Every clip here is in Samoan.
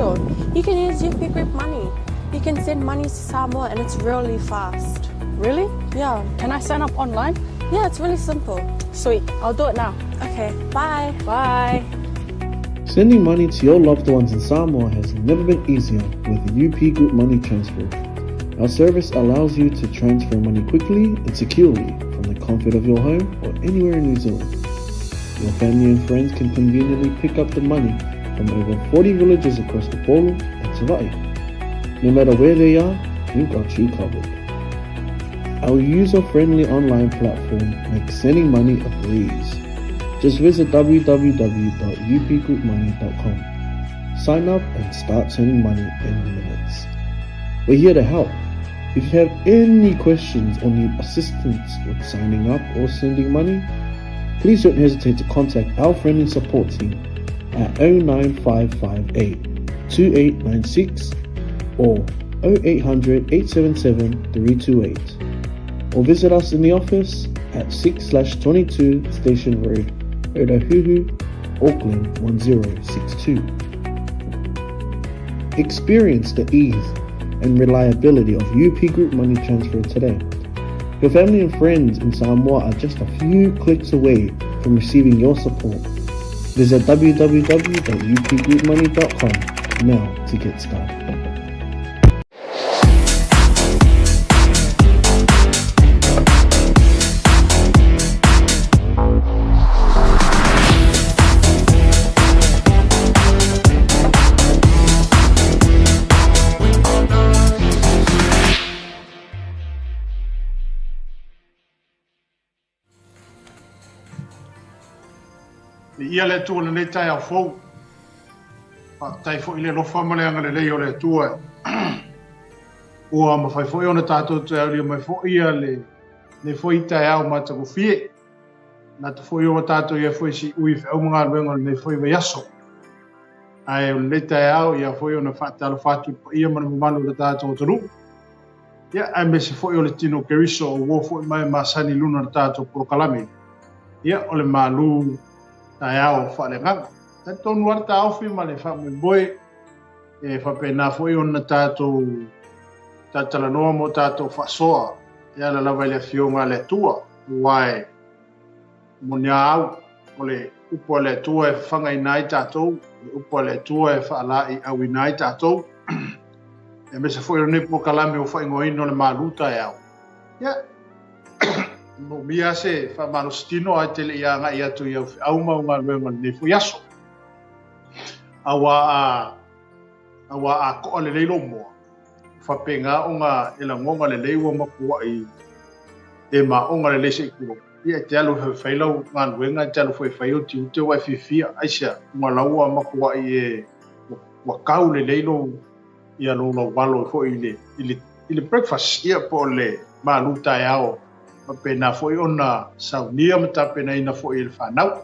Sure. You can use UP Group Money. You can send money to Samoa and it's really fast. Really? Yeah. Can I sign up online? Yeah, it's really simple. Sweet. I'll do it now. Okay, bye. Bye. Sending money to your loved ones in Samoa has never been easier with UP Group Money Transfer. Our service allows you to transfer money quickly and securely from the comfort of your home or anywhere in New Zealand. Your family and friends can conveniently pick up the money from over 40 villages across Upolu and Savaii. No matter where they are, we've got you covered. Our user-friendly online platform makes sending money a breeze. Just visit www.upgroupmoney.com. Sign up and start sending money in minutes. We're here to help. If you have any questions or need assistance with signing up or sending money, please don't hesitate to contact our friendly support team at 09558 2896 or 0800 877 328 or visit us in the office at 6/22 Station Road, Otahuhu, Auckland 1062. Experience the ease and reliability of UP Group Money Transfer today. Your family and friends in Samoa are just a few clicks away from receiving your support. Visit www.upgroupmoney.com now to get started. Viia le Atua i lenei taeao fou. Faafetai foi i le alofa ma le agalelei o le Atua. Ua mafai foi ona tatou toe aulia mai foi ia lenei foi taeao matagofie. Manatu foi ua tatou i ai foi i siui i feau ma galuega o lenei foi vaiaso. Ae o lenei taeao ia foi ona faatalofa atu i le paia ma le mamalu o le tatou atunuu. Ia, aemaise foi o le tino o Keriso o uo foi mai masani i luna o le tatou polokalame. Ia, o le malu taeao faaleagaga. Talitonu lava le taofi ma le faamoemoe e faapena foi ona tatou talatalanoa mo tatou faasoa e ala lava i le Afioga a le Atua, aua e moni a au, o le upu a le Atua e fafagaina ai tatou, o le upu a le Atua e faalaeiauina ai tatou, aemaise foi o lenei polokalame ua faaigoaina o le malu taeao. Ia, e moomia se faamalositino ae te le i agai atu i au feau ma au galuega o lenei foi aso. Aua a, aua a koa lelei lou moa, faapena ona e lagona lelei ua matuai e maona lelei se i tulou. Ia, e te alu e fai lau galuega, e te alu foi e fai ou tiute ua e fiafia. Aisea? Ona la ua matuai e ua kau lelei lou ia lou lauvalo foi i le, i le, i le breakfast, ia po o le malu taeao. Faapena foi ona saunia ma tapenaina foi e le fanau.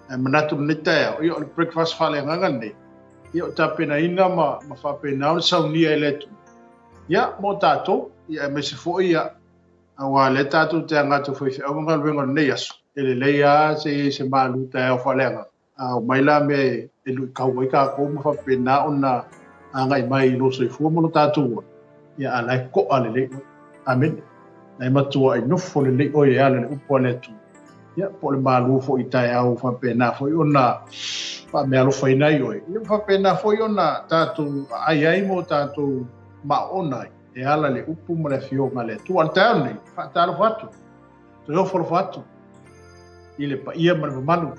Ae manatu lenei taeao, ia o le breakfast faaleagaga lenei, ia o tapenaina ma, ma faapena ona saunia e le Atua. Ia, mo tatou, ia aemaise foi ia, aua lea tatou te aga atu faifeau ma galuega o lenei aso, e lelei lava se i ai se malu taeao faaleagaga. A omai la mea e luitau ai tatou ma faapena ona agai mai i lo soifua ma lo tatou ola, ia a la e to'a lelei oe. Amene. La e matua'i nofo lelei oe e ala i le upu a le Atua. Ia, po o le malu foi i taeao faapena foi ona faameaalofaina ai oe. Ia, faapena foi ona tatou aai ai ma o tatou maoona ai e ala i le upu ma le afioga a le Atua. A o le taeao lenei, faatalofa atu, toe ofo alofa atu i le paia ma le mamalu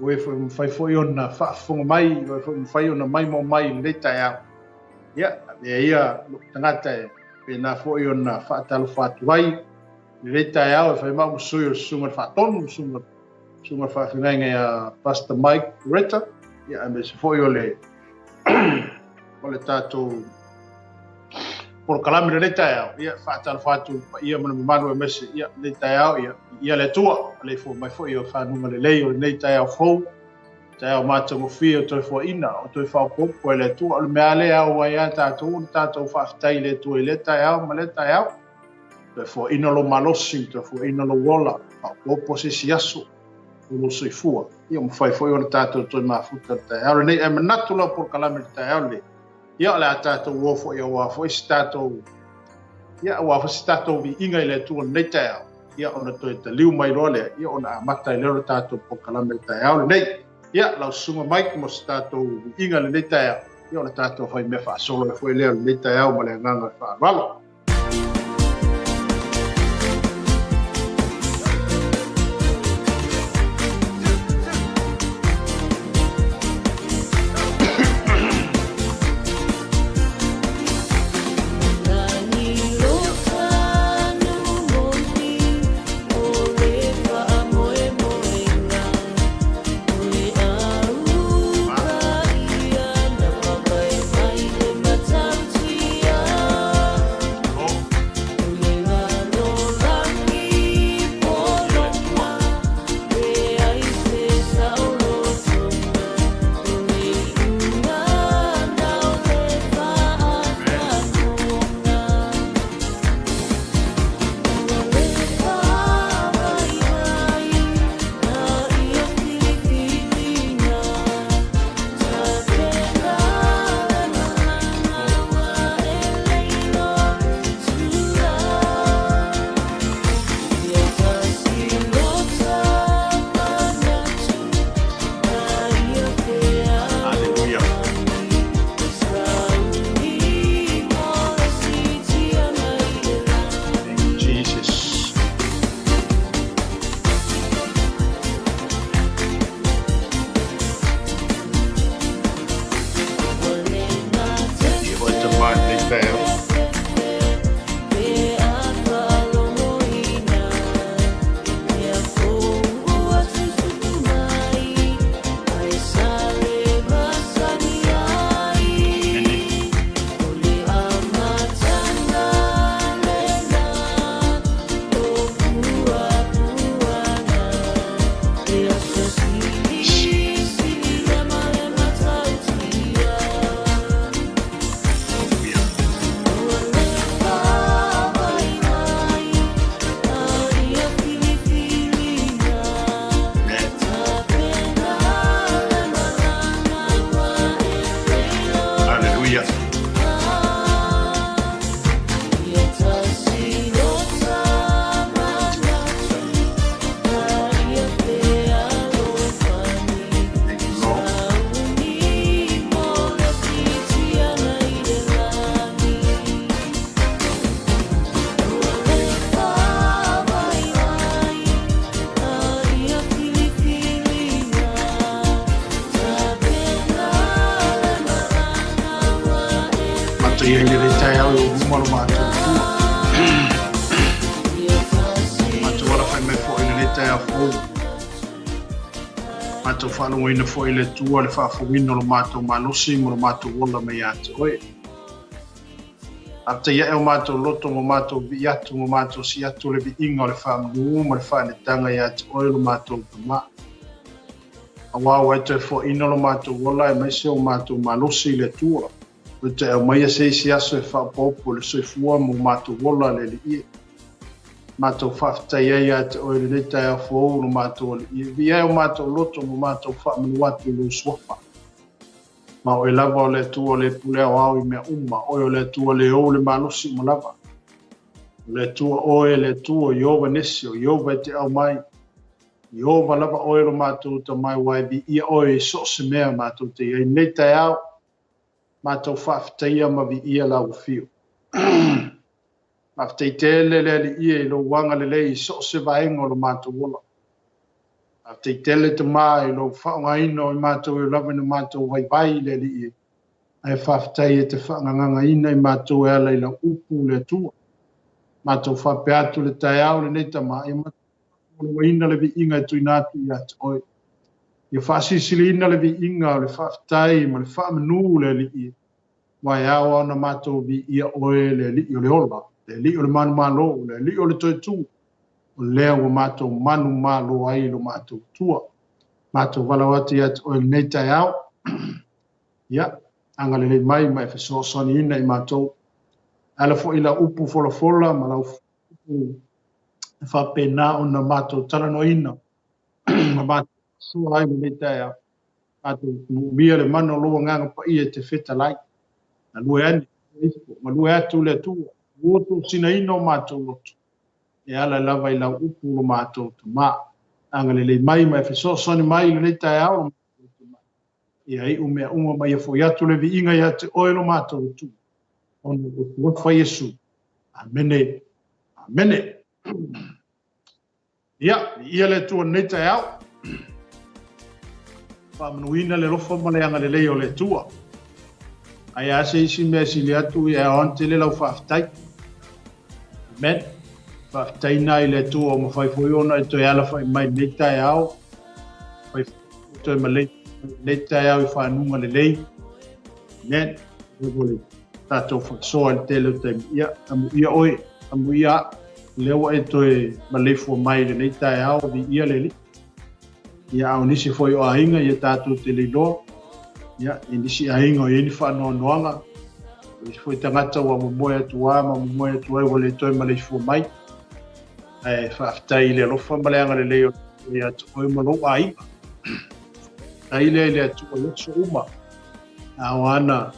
o e foi mafai foi ona faafofoga mai, o e foi mafai ona maimoa mai i lenei taeao. Ia, avea ia lou tagata e faapena foi ona faatalofa atu ai i lenei taeao e fai ma au sui o le Susuga i le Faatonu, Susuga le Faafeagaiga ia Pastor Mike Reta, ia, aemaise foi o le o le tatou polokalame i lenei taeao. Ia, faatalofa atu i le paia ma le mamalu aemaise ia lenei taeao, ia, ia le Atua, le fua mai foi o fanuga lelei o lenei taeao fou, taeao matagofie o toe fuaina, o toe faaopoopo e le Atua. O le mea lea ao ai a tatou, o le tatou faafetai i le Atua i lea taeao ma lea taeao. Toe fuaina lou malosi, toe fuaina lou ola, faaopoopo se isi aso o lou soifua. Ia mafai foi ona tatou toe mafuta le taeao lenei. Ae manatu lau polokalame i le taeao lenei, Ia, o le a tatou o foi auā foi se tatou, ia, auā foi se tatou viiga i le Atua i lenei taeao, ia, ona toe taliu mai loa lea, ia, ona amata ai lea o le tatou polokalame i le taeao lenei. Ia, lau Susuga Mike mo se tatou viiga i lenei taeao, ia, ona tatou fai mea faasolo ai foi lea o lenei taeao ma le agaga o le faaaloalo. Hallelujah. Thank you, Jesus. Ia oe Tama i lenei taeao. Hallelujah. Thank you, Lord. Matou i ai lenei taeao i ou luma lo matou Atua. Matou alafai mai foi i lenei taeao fou. Matou faalogoina foi i le Atua le faafouina o lo matou malosi ma lo matou ola mai ia te oe. Faafetai ae o matou loto ma matou vii atu ma matou sii atu le viiga o le faamanu ma le faanetaga ia te oe lo matou Tama. Auā ua e toe foaina lo matou ola aemaise o matou malosi i le Atua, ua e toe aumaia se isi aso e faaopoopo i le soifua ma o matou ola le Alii e. Matou faafetai ai ia te oe i lenei taeao fou lo matou Alii e. Viia ai o matou loto ma matou faamanu atu i lou Suafa. Ma oe lava o le Atua o le pule aoao i mea uma, oe o le Atua le ou le malosi uma lava. O le Atua oe, le Atua o Ieova Nesi, o Ieova e te aumai. Ieova lava oe lo matou Tama aua e viia oe i so o se mea matou te i ai nei taeao, matou faafetaia ma viia lau afio. Faafetai tele le Alii e i lou agalelei i so o se vaega o lo matou ola. Faafetai tele Tama i lou faaaogaina o i matou e lava ina matou vaivai le Alii e. Ae faafetai e te faangagagaina i matou e ala i lau upu le Atua. Matou faapea atu le taeao lenei Tama, ia matou faamaualugaina le viiga e tuuina atu ia te oe. Ia faasilisiliina le viiga o le faafetai ma le faamanu le Alii, aua e ao ona matou viia oe le Alii o le ola, le Alii o le manumalo, le Alii o le toetu, o lea ua matou manumalo ai lo matou Atua. Matou valaau atu ia te oe i lenei taeao. Ia, agalelei mai ma e fesoasoaniina i matou. E ala foi i lau upu folafola ma lau upu e faapena ona matou talanoaina ma matou faasoa ai lenei taeao. Matou moomia le mana o lou Agaga Paia e te fetalai. Galue ane, galue atu le Atua, ua tosinaina o matou loto, e ala lava i lau upu lo matou Tama. Agalelei mai ma e fesoasoani mai i lenei taeao lo matou Tama. Ia iu mea uma ma ia foi atu le viiga ia te oe lo matou Atua. Ona o lou alofa Iesu. Amene. Amene. Ia, viia le Atua i lenei taeao. Faamanuina le alofa ma le agalelei o le Atua. Ai a se isi mea sili atu ia e aoana tele lau faafetai. Amen. Faafetai na i le Atua ua mafai foi ona e toe alafai mai lenei taeao. Mafai foi toe malei lenei taeao i fanuga lelei. Amen. Ua le tatou faasoa i le tele o taimi. Ia, amuia oe, amuia au. Lea ua e toe maleifua mai i lenei taeao, viia le Alii. Ia, a o nisi foi o aiga, ia tatou te le iloa. Ia, i nisi aiga o i ai ni faanoanoaga, o nisi foi tagata ua momoe atu lava ma momoe atu ai ua le toe maleifua mai. Ae faafetai i le alofa ma le agalelei o le Atua ia te oe ma lou aiga. Faafetai lea i le Atua i aso uma. A o ana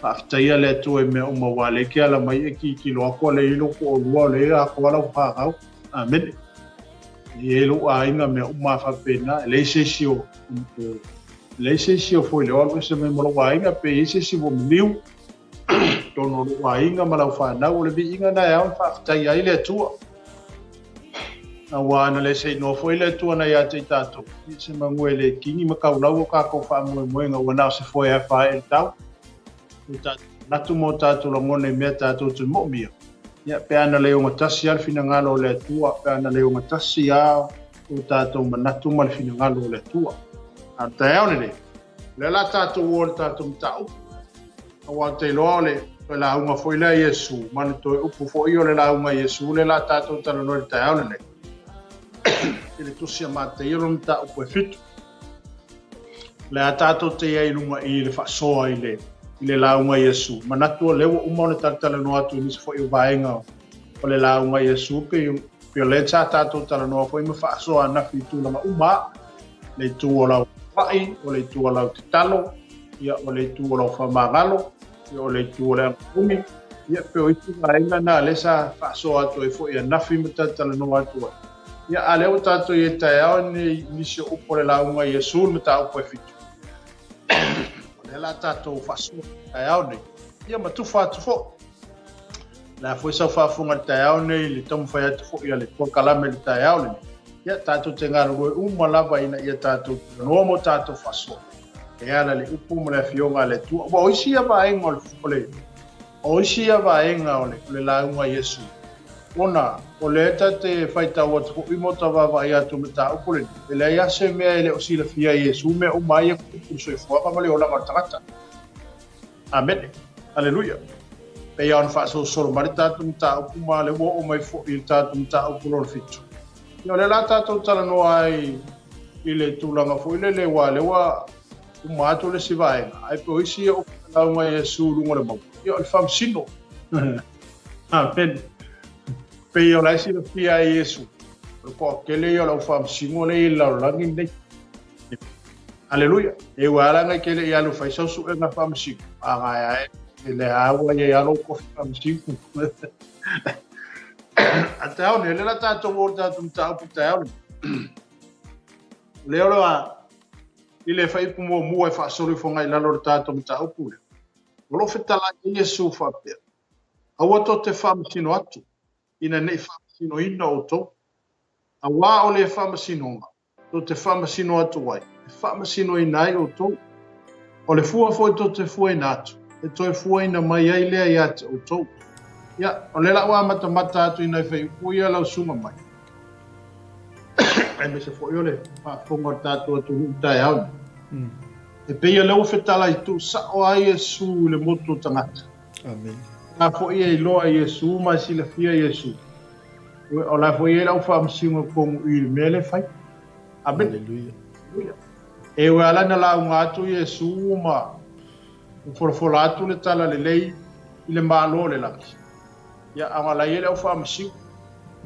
faafetaia le Atua i mea uma aua lea e ke ala mai e kikilo atu a le i lou toalua o lea e atoa lau fanau. Amene. E i ai lou aiga mea uma a faapena. E leai se isi o e leai se isi o foi leo alu ese mai ma lou aiga pe i ai se isi ua maliu totonu o lou aiga ma lau fanau. O le viiga na e ao ona faafetaia ai le Atua. Aua ana le seinoa foi le Atua na ia te i tatou, ia se magu e le kini ma kaulau o kākou faamoemoega ua na o se foe e afa ai le tau. O tātou manatu ma o tātou lagona i mea tātou te moomia. Ia, pe ana le ogatasi a le finagalo o le Atua, pe ana le ogatasi a o tātou manatu ma le finagalo o le Atua. A o le taeao lenei, o lea la tātou o le tātou mataupu. Aua ou te iloa o le toe lauga foi lea a Iesu, ma le toe upu foi o le lauga a Iesu lea la tātou talanoa i le taeao lenei. I le tusi a Mataia lona mataupu e 7. O lea tātou te i ai i luga i le faasoa i le, i le lauga a Iesu. Manatu o lea ua uma ona talatalanoa atu i nisi foi o vaega o le lauga a Iesu, pe, pe o lea sa tātou talanoa foi ma faasoa anafi i tulaga uma. Le itu o lau fa'i, o le itu o lau tatalo, ia, o le itu o lau faamagalo, ia, o le itu o le agatumi, ia, pe o isi vaega na lea sa faasoa atu ai foi anafi ma talatalanoa atu ai. Ia, a lea ua tatou i ai taeao nei i nisi o upu o le lauga a Iesu i le mataupu e 7. O lea la tatou faasoa taeao nei, ia ma tufa atu foi. Le a foi sau faafofoga i le taeao nei i le taumafai atu foi a le polokalame i le taeao lenei. Ia, tatou te galulue uma lava ina ia tatou talanoa mo tatou faasoa e ala i le upu ma le afioga a le Atua. Aua o isi ia vaega o le, o le, o isi ia vaega o le, o le lauga a Iesu, ona o lea ta te faitau atu foi ma ta vaavaai atu i le mataupu lenei, e leai lava se mea e le o silafia e Iesu mea uma ai ia tupu i le soifuaga ma le olaga o le tagata. Amene. Aleluia. Pei lava ona faasolosolo mai le tatou mataupu ma lea ua oo mai foi i le tatou mataupu lona 7. Ia o lea la tatou talanoa ai i le tulaga foi lele aua lea ua uma atu le isi vaega, ae pei o isi ia upu na lauga ai Iesu i luga o le mauga, ia o le faamasino. Amene. Pei o la e silafia e Iesu, o le toatele ia o le au faamasino lea i le lalolagi lenei. Aleluia. E ua ala ngai kele i alu fai sau suega faamasino. A ngai ae e le a ua i ai lou kofi faamasino. A te ao ne, le la tātou o tātou mataupu te ao ne. Le olo a i le whaipu mua mua e whaasolo i whangai lalo le tātou mataupu le. O lo whetala i Iesu whaapea. Aua tō te whaamasino atu, ina nei whaamasinoina outou. Auā o le whaamasinoga, Tou te faamasino atu ai, e faamasinoina ai outou. O le fua foi tou te fuaina atu, e toe fuaina mai ai lea ia te outou. Ia, o lea la ua amatamata atu i nai faiupu ia lau susuga mai, aemaise foi o le faafofoga o le tatou atunuu i taeao nei. E pei o lea ua fetalai tuusao ai Iesu i le motu o tagata. Amen. La foi e iloa Iesu ma e silafia Iesu. O la foi e lau faamasino tonu i le mea lea e fai. Amene. Hallelujah. E ua ala na lauga atu Iesu ma folafola atu le tala lelei i le Malo o le lagi. Ia, a la i ai le au faamasino,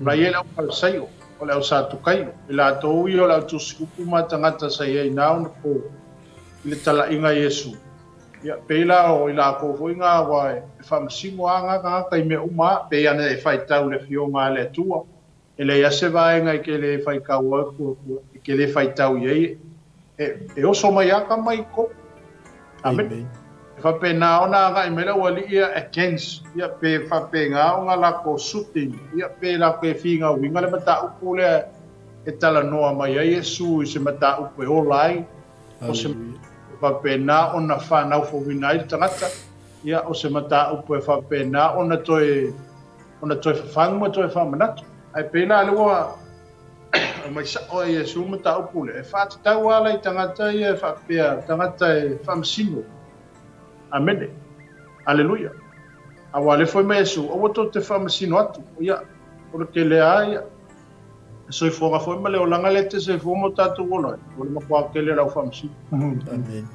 la i ai le au Farisaio, o le au Satukaio, i latou ia o le au tusi upu ma tagata sa i ai na ona po i le talaiga a Iesu. Ia, pei la o i lakou foi nga aua e faamasino a nga tagata i mea uma a, pei ana e faitau i le Afioga a le Atua, e leai a se vaega e ke le faitau e ke le faitau i ai, e oso mai a tama i totonu. Amene. E faapena ona agai mai le aualii ia against, ia, pe faapena ona latou suiting, ia, pe latou te finauina le mataupu lea e talanoa mai ai Iesu i se mataupu e ola ai, o se e faapena ona whanau ai le tagata, ia, o se mataupu e faapena ona toe ona toe fafagu ma toe faamanatu. Ae pei la lea ua aumai sa'o e Iesu mataupu lea, e faatatau lava la i tagata ia e faapea, tagata e faamasino. Amene. Aleluia. Aua o lea foi mai Iesu, aua tou te faamasino atu. Ia, o le tele lava ia. Le soifuaga foi ma le olaga lea e te soifua ma o tatou ola ai, o le matua tele o le au faamasino. Amen.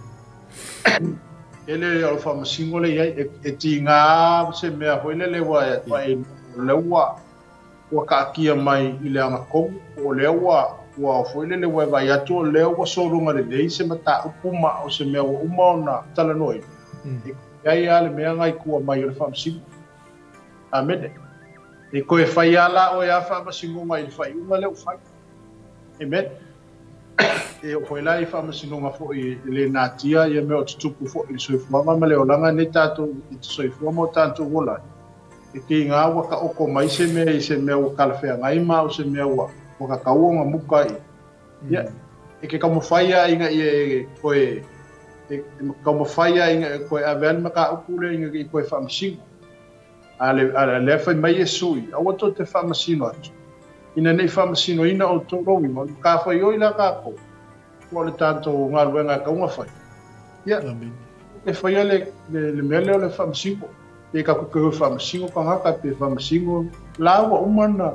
Tele o le faamasino le i ai, e tiga se mea foi lele ua e lea ua ua taatia mai i le agatonu, po o lea ua ua foi lele ua e vaai atu o lea ua sologa lelei se mataupu ma o se mea ua uma ona talanoaina. E i ai lava le mea na i tua mai o le faamasino. Amene. E toe fai lava la oe a faamasinoga i le faaiuga lea ua fai. Amen. E oo foi la i faamasinoga foi e le natia ia mea o tutupu foi i le soifuaga ma le olaga nei tatou i te soifua ma o tatou ola ai. E tiga ua taoto mai se mea i se mea ua talafeagai ma o se mea ua ua tatau ona muka i. Ia, e ke taumafai lava ina ia e toe e taumafai lava ina ia toe ave lava le mataupu lea ina ia toe faamasino. A le, a lea fai mai Iesu i, aua tou te faamasino atu, ina ne i faamasinoina outou lou igoa, ka faioi la tatou, po o le tatou galuega e tatau ona fai. Ia, Amen. e faia le, le, le mea lea o le faamasino. Pe tatou te o e faamasino tagata, pe faamasino, la ua uma ona,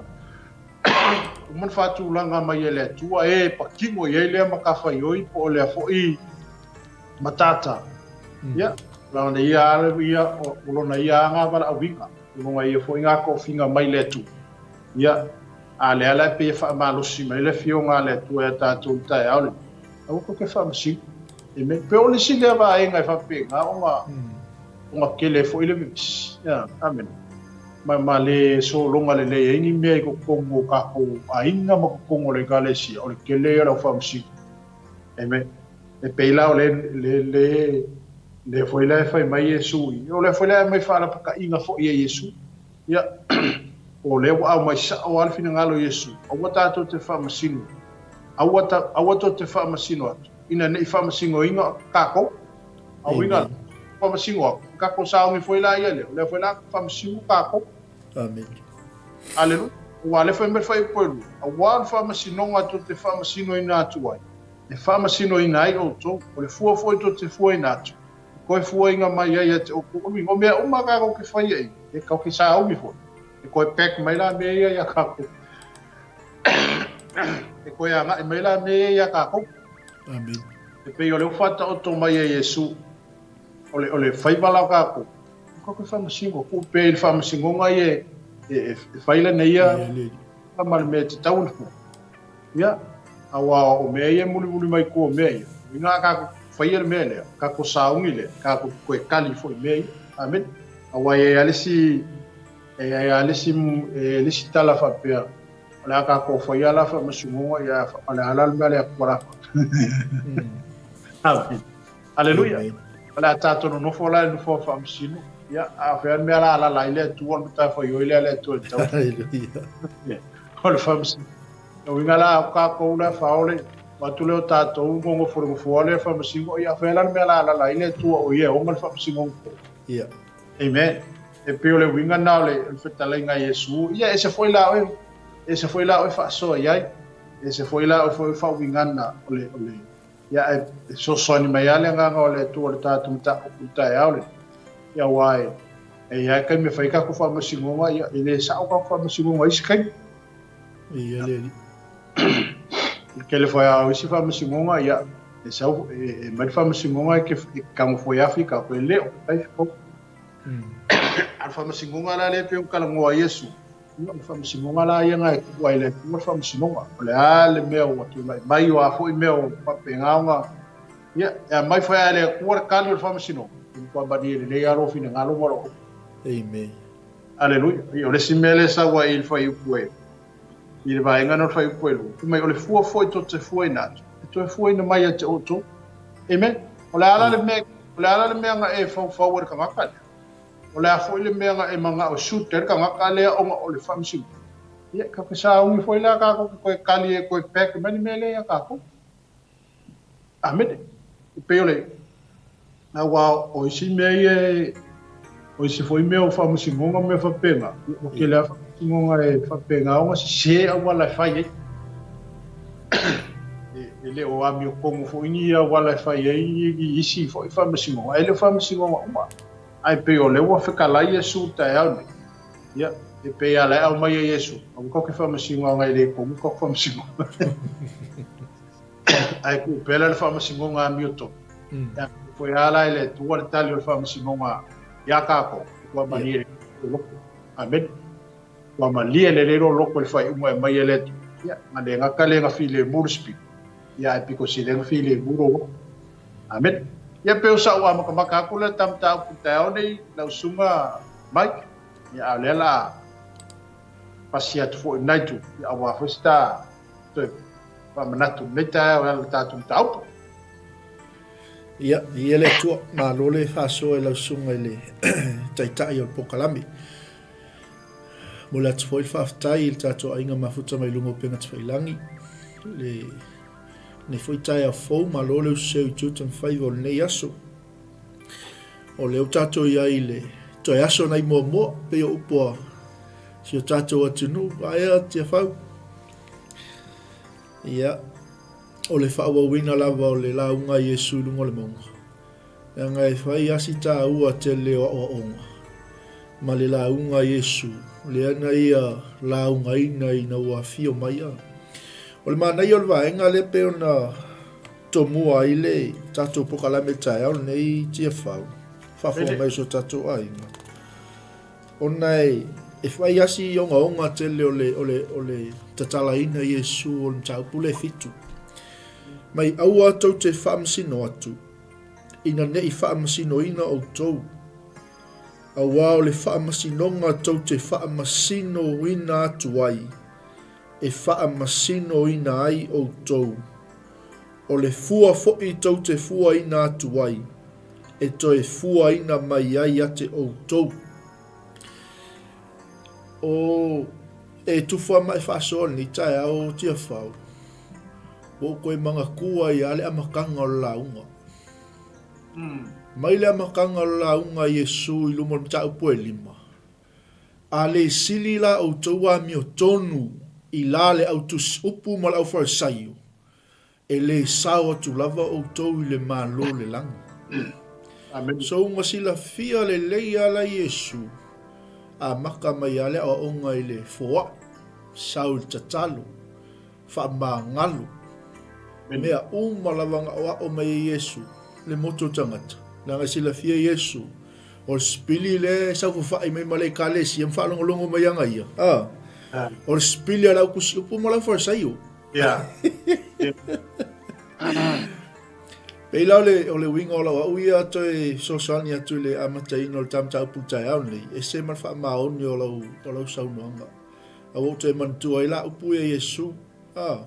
uma ona faatulaga mai e le Atua e patino i ai lea matafaioi po o lea foi matata. Ia, lona ia lava ia, o lona ia lava valaauina, o lona ia foi ngā tofiga mai le Atua. Ia, a lea la e pei e faamalosi mai le Afioga a le Atua ia tatou i le taeao lenei, aua tou te faamasino. Amen. Pe o le isi lea vaega e faapena ona, ona tele ai foi le vevesi. Ia, amene. Ma, ma le sologa lelei ai ni mea i totonu o tatou aiga ma totonu o le Ekalesia, o le tele ia o le au faamasino. Amen. E pei la o le, le, le, lea foi la e fai mai Iesu i, o lea foi la e aumai faalapataiga foi e Iesu. Ia, o lea ua aumai sao lava le finagalo o Iesu, aua tatou te faamasino, aua, ta, aua tou te faamasino atu, ina ne i faamasinoina tatou. Auina, faamasino atu, tatou sauni foi la ia lea, o lea foi la faamasino tatou. Amen. Aleluia. Aua o lea fai mai le fuaiupu e lua, aua o le faamasinoga tou te faamasinoina atu ai, e faamasinoina ai outou, o le fua foi tou te fuaina atu, e toe fuaina mai ai ia te outou. O uiga, o mea uma tatou te faia i, e tatou te sauni foi, e toe back mai la mea ia ia tatou. E toe agai mai la mea ia ia tatou. Amen. E pei o lea ua faataoto mai e Iesu, o le, o le faiva la o tatou, Ko ke faamasino, tuu pea i le faamasinoga ia e fai lana ia ma le mea e tatau ona fai. Ia, aua o mea ia e mulimuli mai tua o mea ia, uiga a tatou faia le mea lea, tatou sauni lea, tatou toe tali foi i mea ia. Amene. Aua e i ai lava le isi, e i ai lava le isi, e i ai le isi tala faapea, o le a tatou faia la faamasinoga, ia, o le a la le mea a le Atua la fai. Amene. Aleluia. O le a tatou nonofo la i le nofoa faamasino. Ia, a o fea le mea la alaala ai le Atua, o le matafaioi lea a le Atua i le tau. Aleluia. O le faamasino. O uiga la, o tatou la faaole, o atu lea o tatou nonofo i le nofoa lea faamasino, ia, a o fea la le mea la alaala ai le Atua o ia e ona le faamasinoga. Ia. Amen. E pei o le uiga na o le fetalaiga a Iesu. Ia, ese foi la oe, ese foi la oe faasoa i ai. Ese foi la oe foi faauigana o le, o le, Ia, e fesoasoani mai lava le Agaga o le Atua i le tatou mataupu i le taeao lenei. Ia, aua e, e i ai taimi e fai ai tatou faamasinoga, ia, e le sao tatou faamasinoga i isi taimi. Ia le Alii. I le tele foi lava o isi faamasinoga, ia, e sau, e, e mai le faamasinoga e te, e te tago foi afi tatou, e le o te fai. A o le faamasinoga la lea e pei ona talanoa ai Iesu, Ia, o le faamasinoga la ia na e tuu ai e le Atua le faamasinoga. O le a le mea ua tulai mai, o a foi mea ua faapena ona, ia, e aumai foi lava e le Atua le tali o le faamasinoga. E matua malie lelei lava lou finagalo ma lou. Amen. Aleluia. Ia, o le isi mea lea e sau ai i le fuaiupu e, i le vaega lena o le fuaiupu e lua, fai mai, o le fua foi tou te fuaina atu, e toe fuaina mai ia te outou. Amen. O le a la le mea, o le a la le mea na e faufau ai i le tagata lea? O le a foi le mea na e manao e shoot ai le tagata lea ona o le faamasinoga? Ia, tatou te sauni foi la tatou te toe tali e toe back mai le mea lea ia tatou. Amene. E pei o le, aua o isi mea ia e, o isi foi mea o faamasinoga ma mea faapena, ua tele lava faamasinoga e faapena ona sese auala e fai ai. E le o amiotonu foi ni auala e fai ai ni isi foi faamasinoga, e le o faamasinoga uma. Ae pei o lea ua fetalai Iesu i le taeao nei, ia, e pei lava la e aumai e Iesu, aua tatou te faamasinoga e le tonu tatou faamasinoga. Ae tuu pea la le faamasinoga amiotonu. E amio foi lava la e le Atua le tali o le faamasinoga iā tatou, ua malie lelei lou loto. Amene. Ua malie lelei lou loto i le faaiuga e aumai e le Atua. Ia, na le gata le na filemu le Spirit, ia ae pito sili ai na filemu lou loto. Amene. Ia pei o sa'u amatamata atu lea ta mataupu i le taeao nei, lau susuga Mike, ia a o lea la a pasi atu foi i lena itu, ia aua foi se ta toe faamanatu i lenei taeao e ala i le tatou mataupu. Ia, viia le Atua, malo le faasoa i lau susuga i le Taitai o le polokalame. Momoli atu foi le faafetai i le tatou aiga mafuta mai luga o upega tafailagi, le lenei foi taeao fou, malo le ususeu i tiute ma faiva o lenei aso. O lea ua tatou i ai i le toe aso nai muamua, pei o upu a si o tatou atunuu, aea Tiafau. Ia, o le faaauauina lava o le lauga a Iesu i luga o le mauga, leaga e fai lava si taua tele o aoaoga ma le lauga a Iesu, lea na ia laugaina ina ua afio mai a. O le manaia o le vaega lea pei ona tomua ai le tatou pokalame taeao lenei Tiafau, faafofoga mai o si o tatou aiga. Ona e, e fai lava si ogaoga tele o le, o le, o le tatalaina Iesu o le mataupu lea e fitu. Mai aua tou te faamasino atu, ina ne i faamasinoina outou, auā o le faamasinoga tou te faamasinoina atu ai, e faamasinoina ai outou. O le fua foi tou te fuaina atu ai, e toe fuaina mai ai ia te outou. O e tufa ma e faasoa lenei taeao o Tiafau, ua ou toe manatua ai lava le amataga o le lauga. Mai le amataga o le lauga a Iesu i luma o le mataupu e lima, A le sili la outou amiotonu i la le au tusi upu ma le au Farisaio, E le sao atu lava outou i le Malo o le lagi. Amene. So ua silafia lelei a la Iesu, amata mai a le aoaoga i le foaʻi, sau i le tatalo, faamagalo, mea uma lava na aoao mai e Iesu le motu o tagata, leaga e silafia Iesu, O le sipili lea e saofafai mai ma le Ekalesia ma faalogologo mai ana ia, a, o le sipili a le au tusi upu ma le au Farisaio. Yeah. Pei la o le, o le uiga o lau au ia toe fesoasoani atu i le amataina o le ta mataupu i le taeao lenei, ese ma le faamaoni o lau, o lau saunoaga. A ua ou toe manatua ai la upu ia Iesu, a,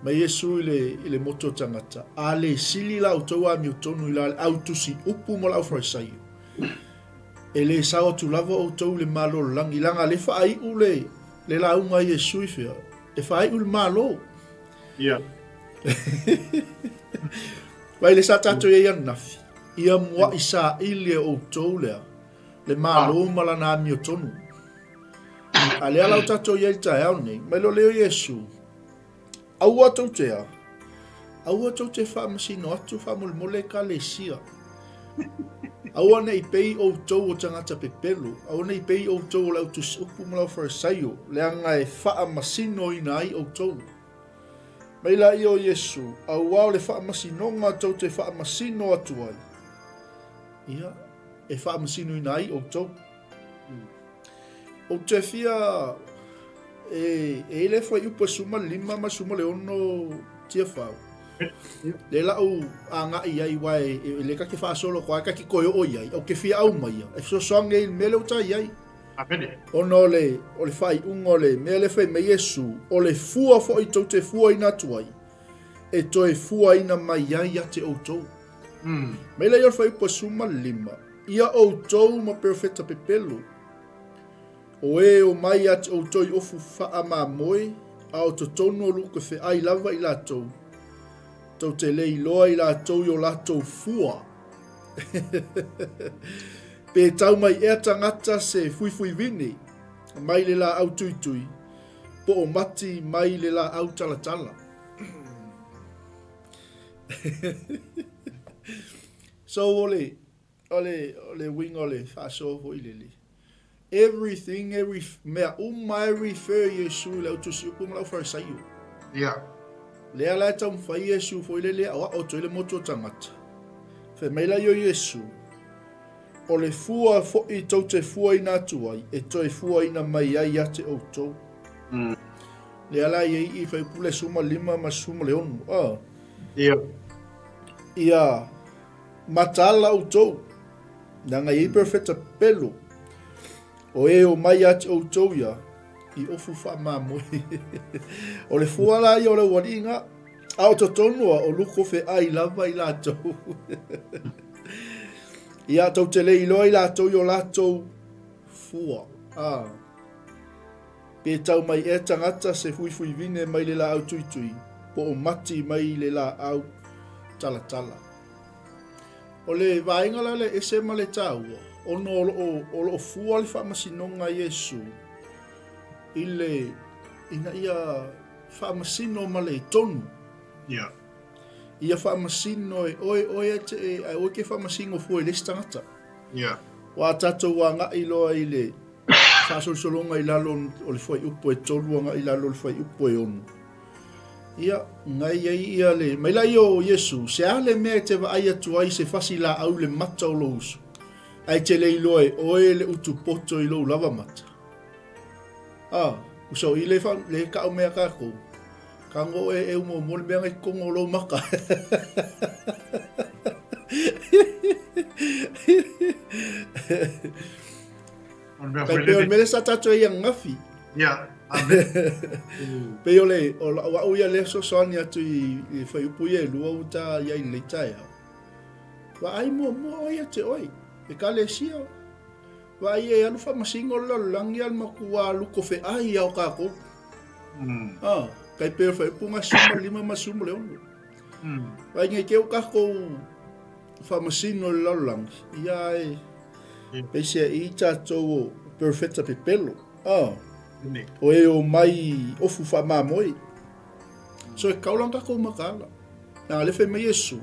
mai Iesu i le, i le motu o tagata, a le sili la outou amiotonu i la le au tusi upu ma le au Farisaio, e le sao atu lava outou i le Malo o le lagi, leaga le faaiu le, le lauga a Iesu i fea, e faaiu i le Malo. Ia. Vai le sa tatou i ai ananafi, ia muaʻi saili e outou lea, le Malo ma lana amiotonu. A lea la o tatou i ai i le taeao lenei, mai loa lea o Iesu, aua tou te a, aua tou te faamasino atu faamolemole Ekalesia. Aua ne i pei outou o tagata pepelo, aua ne i pei outou o le au tusi upu ma le au Farisaio, leaga e faamasinoina ai outou. Mai laia o Iesu, auā o le faamasinoga tou te faamasino atu ai, ia, e faamasinoina ai outou. Ou te fia e, e i le fuaiupu e 15 ma 16 Tiafau. Le la'u aga'i ai aua e le ta te faasolo atu ai ta te toe oo i ai, ou te fia aumaia e fesoasoani ai i le mea lea ua ta i ai. Ona o le, o le faaiuga o le mea lea fai mai Iesu, o le fua foi tou te fuaina atu ai, e toe fuaina mai ai ia te outou. Mai lea i o le fuaiupu 15, Ia outou ma perofeta pepelo, o e omai ia te outou i ofu faamamoe, a o totonu o luke feai lava i latou, tou te le iloa i latou i o latou fua. Pe tau mai ea tagata se fuifuivine mai le laau tuitui, po o mati mai le laau talatala. So o le, o le, o le uiga o le faasoa foi lele, everything, every, mea uma e refer Iesu i le au tusi upu ma le au Farisaio. Yeah. Lea la e taumafai Iesu foi lele e aoao atu ai le motu o tagata. Fai mai la ia o Iesu, O le fua foi tou te fuaina atu ai, e toe fuaina mai ai ia te outou. Lea la e i ai i fuaiupu le 15 ma 16. Ah. Ia. Ia mataala outou, leaga e i ai perofeta pepelo, o e omai ia te outou ia, i ofu faamamoe. O le fua la ia o le aualii na, a o totonu a o luko feai lava i latou. Ia tou te le iloa i latou i o latou fua. Ah. Pe tau mai ea tagata se fuifuivine mai le laau tuitui, po o mati mai le laau talatala. O le vaega la lea e ese ma le taua, ona o lo o, o lo o fua le faamasinoga a Iesu i le, ina ia faamasino ma le tonu. Yeah. Ia faamasino e oe, oe e te, ae aua e te faamasino fua i le isi tagata. Yeah. Ua tatou agai loa i le faasolosologa i lalo o le fuaiupu e 3 agai i lalo o le fuaiupu e 6. Ia, ngai ai ia le, mai la ia o Iesu, se a le mea e te vaai atu ai se fasi laau i le mata o lou uso, ae te le iloa e oe le utu poto i lou lava mata. A, uso i le, fa, le kau mea kākou. Ka ngo e e umo mo le mea ngai kongo lou maka. O le mea Kai foi pei o le lele. mea lea sa tatou ai ananafi. Ia, amen. Pei o le, o lau au ia lea fesoasoani atu i, i fuaiupu ia e lua ua ta i ai i lenei taeao. Vaai muamua oe ia te oe, Ekalesia. Vaai e alu faamasino le lalolagi a le matua luko feai a o kākou. Ah, kai pei o le fuaiupu na 15 ma 16. Vaai nei te o kākou faamasino i le lalolagi, ia e peiseai tatou o perofeta pepelo. Ah, o e omai ofu faamamoe. So e kau lana tatou mataala. Leaga lea fai mai Iesu,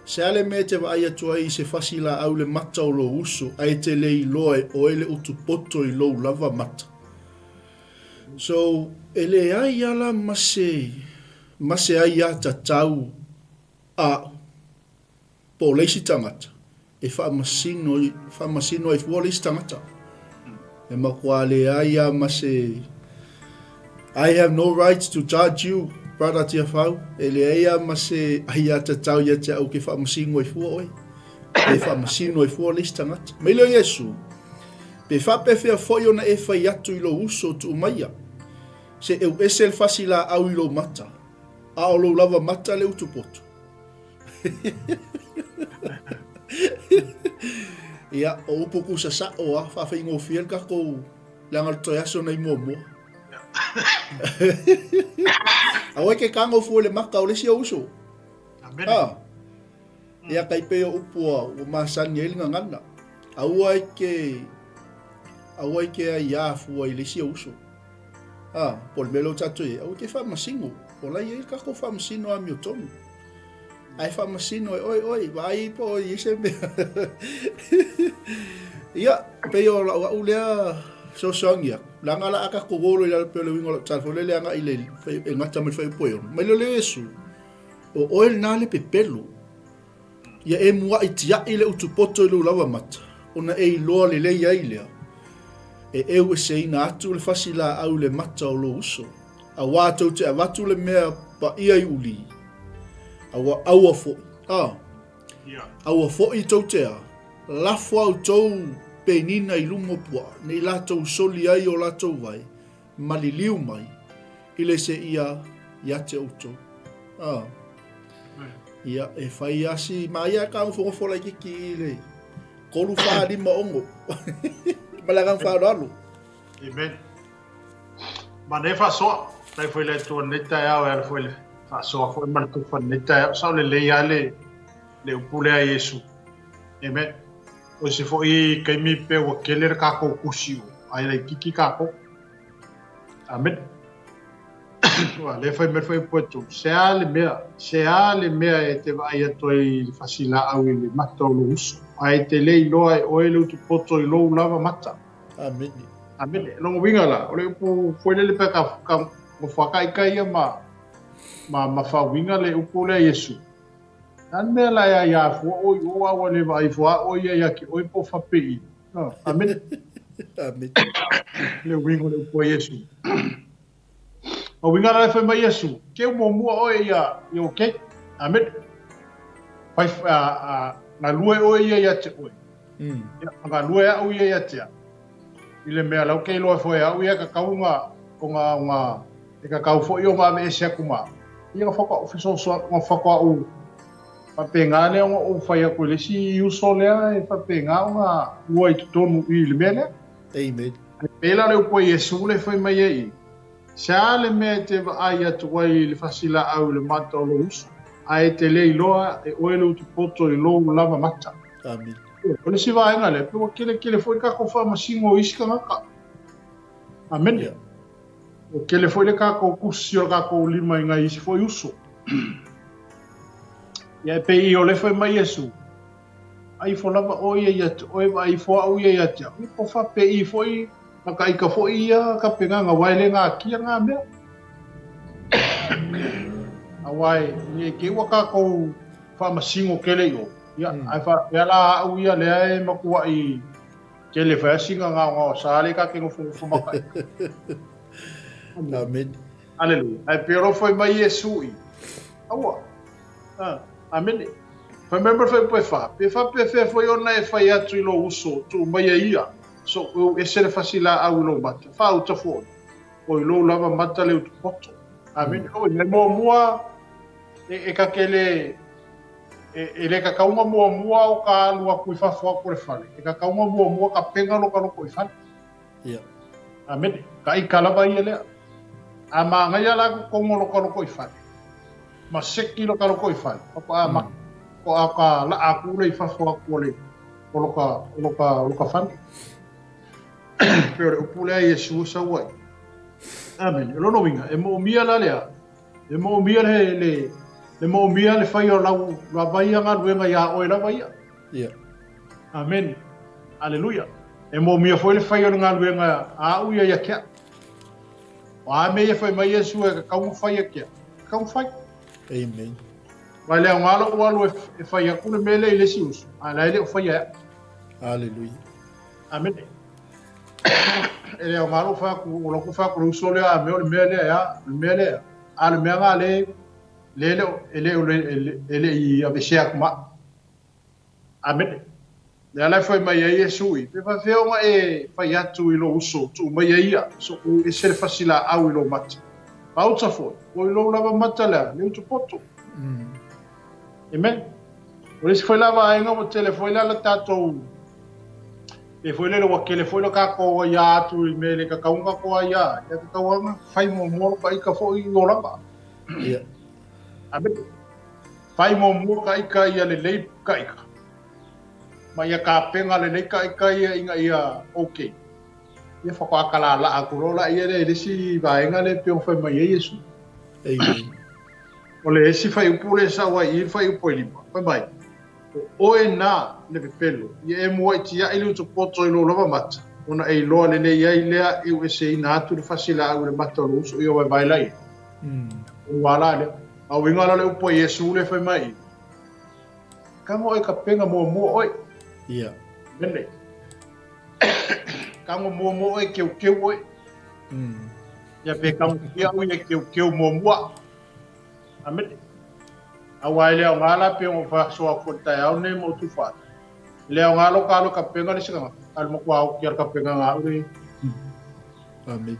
Se a le mea e te vaai atu ai i se fasi laau le mata o lou uso, ae e te le iloa e oe le utu poto i lou lava mata. So, e leai ala ma se, ma se aiatatau a'u, po o le isi tagata e faamasino, faamasino ai fua le isi tagata. E matua leai lava ma se I have no right to judge you, brother Tiafau. E leai lava ma se aiatatau ia te au ke faamasino ai fua oe. Pe faamasino ai fua le isi tagata. Mai lea o Iesu, pe faapefea foi ona e fai atu i lou uso tuu maia, se eu ese le fasi laau i lou mata, a o lou lava mata le utu poto. Ia, o upu kusa sa'o a, faafaigofie le tatou leaga o le toe aso nei muamua. Aua e ke kago fua i le maka o le isi ou uso. Amene. Ha. Ia kai pei o upu a ua masani ai le gagana. Aua e ke aua e ke aiā fua i le isi ou uso. A, po o le mea lea ua tatou i ai, aua e te faamasino. O la e i ai le tatou faamasino amiotonu. Ae faamasino e oe oe, vaai po o i ai se mea. Ia, pei o lau au lea fesoasoani atu. Leaga la a tatou o loa i lalo pei o le uiga o lau tala foi lele agai i le e gata mai le fuaiupu e 6. Mai lea o Iesu, o oe lena le pepelo. Ia e muaʻi tiaʻi le utu poto i lou lava mata, ona e iloa lelei ai lea, e ʻeueseina atu le fasi lāʻau i le mata o lou uso, auā tou te avatu le mea paʻia i uli. Aua aua foʻi, a. Aua foʻi tou te a, lafo a outou penina i luga o puaʻa, nei latou soli ai o latou vae, maliliu mai, i le seia ia te outou. A. Ia, e fai asi, ma ia e ka nofonofo laititi i le 3, 4, 5, 6. Ma le agaga faaaloalo. Amen. Manaia faasoa. Faafetai foi i le Atua i lenei taeao e ala foi i le faasoa foi ma le tufa i lenei taeao. Sao lelei lava le, le upu lea a Iesu. Amen. O isi foi taimi pe ua tele le tatou tusi o ai laititi tatou. Amen. Ua le fai mai foi upu e tu. Se a le mea, se a le mea e te vaai atu ai i le fasilaau i le mata o lou uso, ae te le iloa e oe le utupoto i lou lava mata. Amene. Amene. Lona uiga la, o le upu foi lele pe ka, ka whakaikai ia ma, ma, ma whauinga le upu lea Iesu. Na le mea la ia ia fua oi o aua le vaai fua o ia ia ki oi po whapei. No, amene. Amene. Le uiga o le upu a Iesu. O uiga la e whai mai Iesu, keu muamua oe ia, ia okay. Amene. Whai, a, a, galue oe ia ia te oe. Ia, galue au ia ia te au. I le mea lau kei loa foi au ia ka kaunga o ngā, o ngā, e ka kau foi o ngā me ese aku mā. Ia nga whaka o whisoso, nga whaka o whapengā lea o o whai aku le si uso lea e whapengā o ngā ua i totonu i le mea lea. Amen. Ai pēlā le upu a Iesu le whai mai ai i. Se a le mea e te vaai atu ai i le fasilaau i le mata o lou uso, ae e te le iloa e oe le utupoto i lou lava mata. Amen. O le isi vaega lea, pe ua kelekele foi takou faamasino o isi tagata. Amene. Yeah. Ua kele foi le takou kusi o le takou lima i ngai isi foi uso. Ia e pei o le fai mai Iesu, Ai ifo lava ʻoe ia ia te ʻoe, vaai ifo aʻu ia ia te aʻu. Ia po faapei foi, makaʻika foi ia ka pegaga, aua e le gakia ngā mea. Aua e, ne i te ua kākou faamasino kele i o. Ia, ae faapea la aʻu ia lea e matuaʻi kele fai asina gaogao sa le ka ke nofonofo makaʻika. Amen. Aleluia. Ae pei o lo fai mai Iesu i. Aua. Ah, amene. Fai mai ma le fai pe fa. Pe fa pe fe foi ona e fai atu i lou uso, tuu mai e ia. So, eu ese le fasilaau i lou mata. Fa uta foi. O i lou lava mata le utupoto. Amene. Oi, le muamua e, e ka kele e, e le kakauga muamua o ka alu aku i fafo aku o le fale. E kakauga muamua ka penga lo ka loko i fale. Ia. Amene. Ka ika lava ia lea. A māngaia la ko kongo lo ka loko i fale. Ma seki lo ka loko i fale. Pa pa ma ko a ka la aku le i fafo aku o le o lo ka o lo ka o lo ka fale. Pe o le upu lea Iesu o sau ai. Amene. O lona uiga, e moomia la lea. E moomia le le le moomia le fai o lau lava ia galuega iā oe lava ia. Ia. Amene. Aleluia. E moomia foi le fai o le galuega a au ia ia ke au. O a mea ia fai mai Iesu e kakau ma fai e ke au. Kakau ma fai. Amen. Vai le aoga lou alu e, e fai aku le mea lea i le isi uso, a la e le o faia e au. Aleluia. Amene. E le aoga lou fai aku, o lou fai aku le uso lea, a mea o le mea lea, ea, o le mea lea. A le mea ngā le, le le, e le, e le, e le i avesea aku ma. Amene. Lea la e fai mai ai Iesu i, pe faafefea ona e fai atu i lou uso, tuu mai e ia, so u ese le fasilaau i lou mata. Maota foi, o i lou lava mata lea, le utu poto. Amen. O le isi foi la vaega ua tele foi la le tatou, e foi lele ua tele foi le tatou aiā atu i mea e le tatau ona tatou aiā, ia tatau lava ona fai muamua lo ta ika foi i olaga. Ia. Amene. Fai muamua ka ika ia lelei ka ika. Ma ia kapena lelei ka ika ia ina ia okay. Ia whakakalala aku loa la ia le le isi vaega le pe o fai mai ai Iesu. Amen. O le isi fuaiupu le sau ai i le fuaiupu e 5. Fai mai, o oe na le pepelo, ia e muaʻi tiaʻi le utupoto i lou lava mata, ona e iloa lelei ai lea e ueseina atu le fasilaau i le mata o lou uso ia vaevae la ia. Ua la lea. A uiga la le upu a Iesu le fai mai, Kago oe ka penga muamua oe. Ia. Mene. Kago muamua oe keukeu oe. Ia pe kago fia au ia keukeu muamua. Amene. Aua e le aoga la pei ona ou faasoa atu foi i le taeao lenei ma ou tufa atu. E le aoga lou ka alu e kapega le isi tagata, a o le matua oki lava o le kapega na au le. Amene.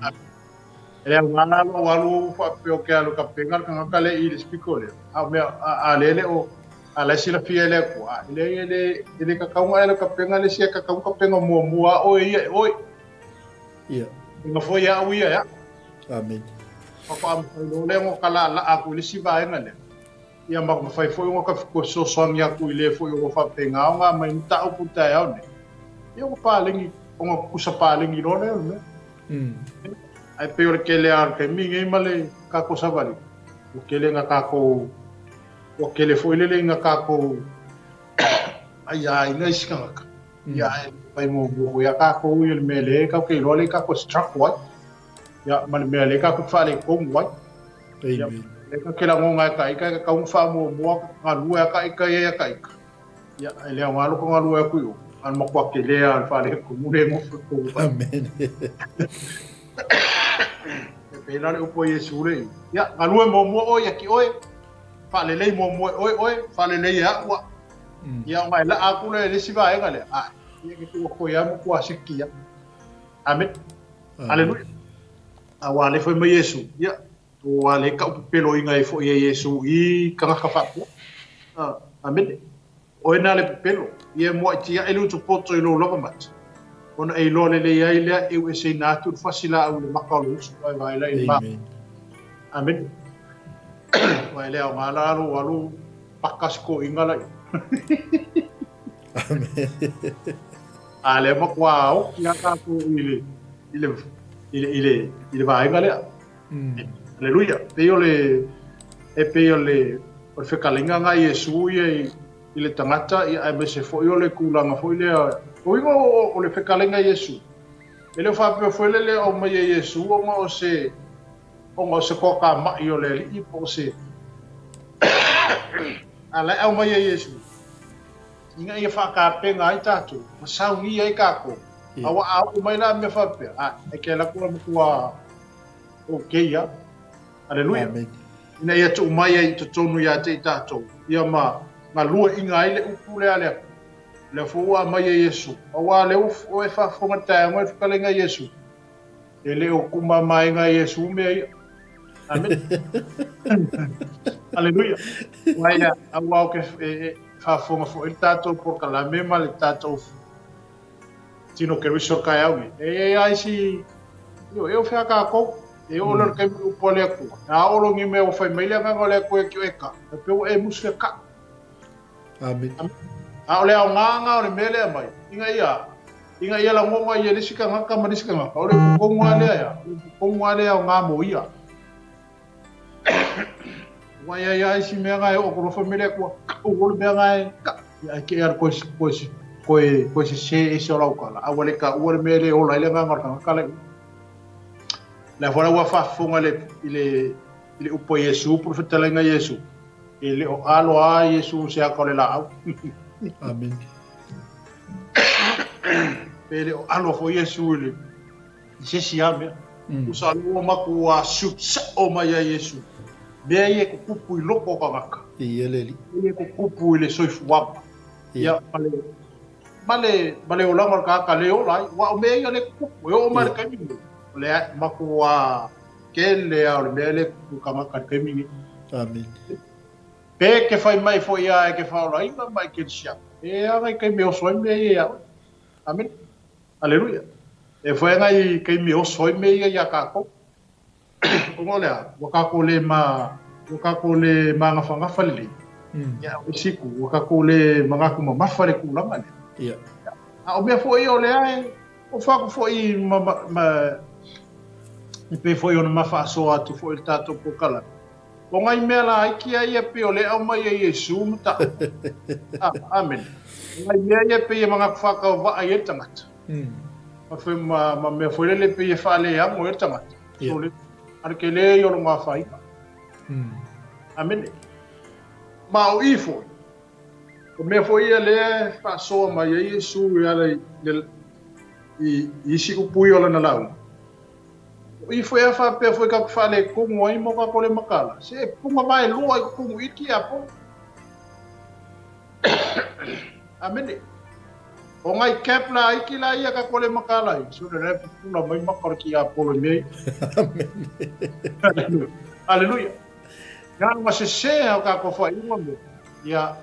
E le aoga la lou alu faapea ou te alu e kapega le tagata lea i le isi pito lea. A o mea, a lea e le o, a la e silafia e le Atua, a e leai e le, e le tatau ona e alu e kapega le isi, e tatau ona kapega muamua lava oe ia e oe. Ia. Kapega foi au ia e au. Amene. Faatoa mafai loa lea ona ka laalaa atu i le isi vaega lea. Ia ma mafai foi ona ka fesoasoani atu i le foi o lo o faapena ona aumai mataupu i le taeao nei. Ia ona paleni, ona tutusa paleni loa lea o le mea. Ae pei o le tele lava o le taimi nei ma le tatou savali, ua tele ina tatou, ua tele foi lele ina tatou aiaina isi tagata. Ia ae fai muamua foi lava tatou ia le mea lea tatou te iloa lea tatou te struggle ai. Ia ma le mea lea tatou te faaletonu ai. Ia, lea tatou te lagona e taita e tatau ona faamuamua galue a taita ia ia taita. Ia, e le aoga loko galue atu i o, a o le matua tele lava o le faaletonu lea e nofo i totonu o taita. Amen. E pei la le upu a Iesu le i. Ia, galue muamua oe ia ki oe, faalelei muamua e oe oe, faalelei e a'u a'u. Ia ona e laa atu lea i le isi vaega lea, a, ia ke tuu atu ai lava matua siki ia. Amen. Aleluia. Aua le fai mai Iesu, ia, ua le ka'u pepeloina ai foi e Iesu i tagata faapea. Amene. Oe na le pepelo, ia e mua'i tia'i le utu poto i lou lava mata, ona e iloa lelei ai lea e ueseina atu le fasi laau i le maka o lou uso, ae vaai la i le ma. Amene. Ua e le aoga la lou alu paka si toeaina la ia. Amene. A lea matua oki lava tatou i le, i le, i le, i le, i le vaega lea. Aleluia. Pei o le, e pei o le, o le fetalaiga na Iesu ia i, i le tagata, ia aemaise foi o le tulaga foi lea, o uiga o, o le fetalaiga Iesu. E le o faapea foi lele e aumai e Iesu ona o se, ona o se toatamai o le Alii po o se, a la e aumai e Iesu. Ina ia faatapena ai tatou, ma saunia ai tatou. Aua a oo mai la mea faapea, a, e ke ala atu la matua okay ia. Aleluia. Amen. Ina ia tuu mai ai i totonu ia te i tatou, ia ma galueaiina ai le upu lea a le Atua. Lea foi ua aumai e Iesu. Aua lea ua e faafofoga i le taeao i le fetalaiga a Iesu. E le o kumamaega e Iesu mea ia. Amen. Aleluia. Aua ia, aua o ke e, e, faafofoga foi le tatou polokalame ma le tatou tino keriso o taeao nei. E i ai lava isi, ioe, e o fea tatou, e oo lea i le taimi o le upu a le Atua. A oo loa ni mea ua fai mai le Agaga o le Atua ia te oe e ka, e pei ua e musu e ka. Amen. A o le aoga na o le mea lea mai, ina ia, ina ia lagona ia le isi tagata ma le isi tagata, o le upu tonu lava lea ea, o le upu tonu lava lea e aoga mo ia. Ua i ai lava isi mea na e oo atu loa fai mai le Atua, kau o le mea na e ka. Ia ae kei a koe, koe, koe, koe sese ese o lau tala, a ua le taua le mea e le ola ai le agaga o le tagata la i. Lea foi la ua faafofoga i le, i le, i le upu a Iesu po o le fetalaiga a Iesu, e le o alo a Iesu se aka o le laau. Amen. Pe le o alo foi Iesu i le i se isi lava mea. Tusa o lea ua matua sa'o mai ai Iesu, mea ia e tutupu i loko o tagata. Ia le Alii. Mea ia e tutupu i le soifuaga. Ia, ma le, ma le, ma le olaga o le tagata le ola ai. Aua o mea ia lea e tutupu, e oo mai i le taimi lenei, o lea e matua tele lava o le mea lea e tutupu i tagata i le taimi lenei. Amene. Pe ke fai mai foi ia e ke faaolaina ma e kerisiano, e aga i taimi e oso ai mea ia ia oe. Amene. Aleluia. E foi aga i taimi e oso ai mea ia iā kākou. Ona o le a? Ua kākou le ma, ua kākou le māgafagafa lelei. Ia, o le isi itu, ua kākou le manatu mamafa i le tulaga lea. Ia. A o mea foi ia o lea e, o faaku foi ma, ma, ma, e pei foi ona ma faasoa atu foi i le tatou polokalame. O nai mea laiti lava ia pei o lea e aumai e Iesu ma ta'u. Amene. O nai mea ia pei e manatu faatauvaa ai le tagata. Ma, foi, ma, ma mea foi lele pei e faaleago ai le tagata. Yeah. So, le, a le tele ia o lona afaina. Amene. Ma o i foi, o mea foi ia lea e faasoa mai ai Iesu e ala i, le, i, i isi upu ia o lana lauga. O i foi a faapea foi tatou faaletonu ai ma o tatou le mataala, se e punga vaeloa i totonu i ki apo. Amene. O ngai cap la iki la ia ka kole makala i. So le pupula mai maka o le ki a polo nei. Amene. Aleluia. Ia ma se se o ka ko fa ingo me. Ia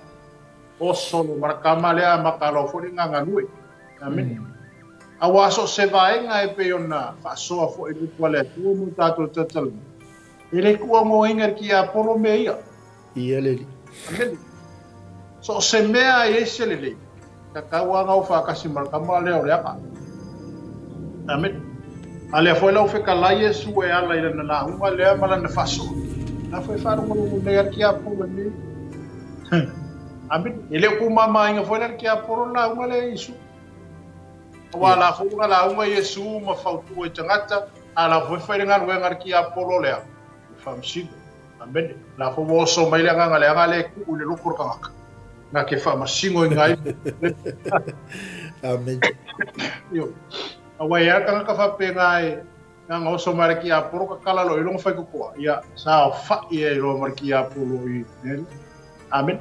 o solo marakama lea makalo fo le ngangalue. Amene. Aua so se vaenga e pe ona faasoa foi le upu a le Atua mo tatou tatalanoa. E le kuamoina le tiapolo mea ia. Ia le Alii. Amene. So o se mea e i ai se lelei, tatau lava ona o faatasi ma le tama lea o le aga. Amene. A lea foi la ua fetalai Iesu e ala i lana lauga lea ma lana faasoa, la foi e faalogologo nei a le tiapolo i mea ia. Amene. E le o tumamaina foi la le tiapolo le lauga lea a Iesu. Aua la foi ua lauga Iesu ma fautua i tagata, a la foi fai le galuega a le tiapolo lea, le faamasino. Amene. La foi ua oso mai le agaga leaga lea e tuu i le loko o le tagata, na te faamasinoina ai. Amene. Ioe. Aua e i ai le tagata faapena e na ona oso mai le tiapolo tatala loa i lona faitotoa, ia, sa aofai ai loa ma le tiapolo i mea lea. Amene.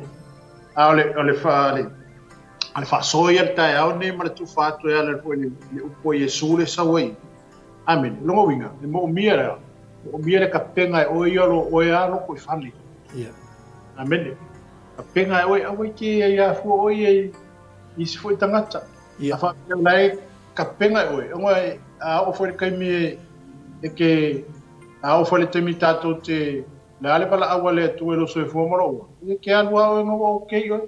A o le, o le, fa, le, a le faasoa ia le taeao lenei ma le tufa atu e ala foi i le upu a Iesu le sau ai. Amene. Lona uiga, e moomia lea, moomia le kapega e oe ia lo oe a loko i fale. Yeah. Amene. Kapega e oe, aua i te ai afua oe ia i isi foi tagata. Yeah. A faapea la e kapega e oe, ona e, a oo foi le taimi e, e ke, a oo foi le taimi tatou te, Le a le valaau a le Atua i lou soifua ma lou ola? Ia ke alu a oe na ua okay oe.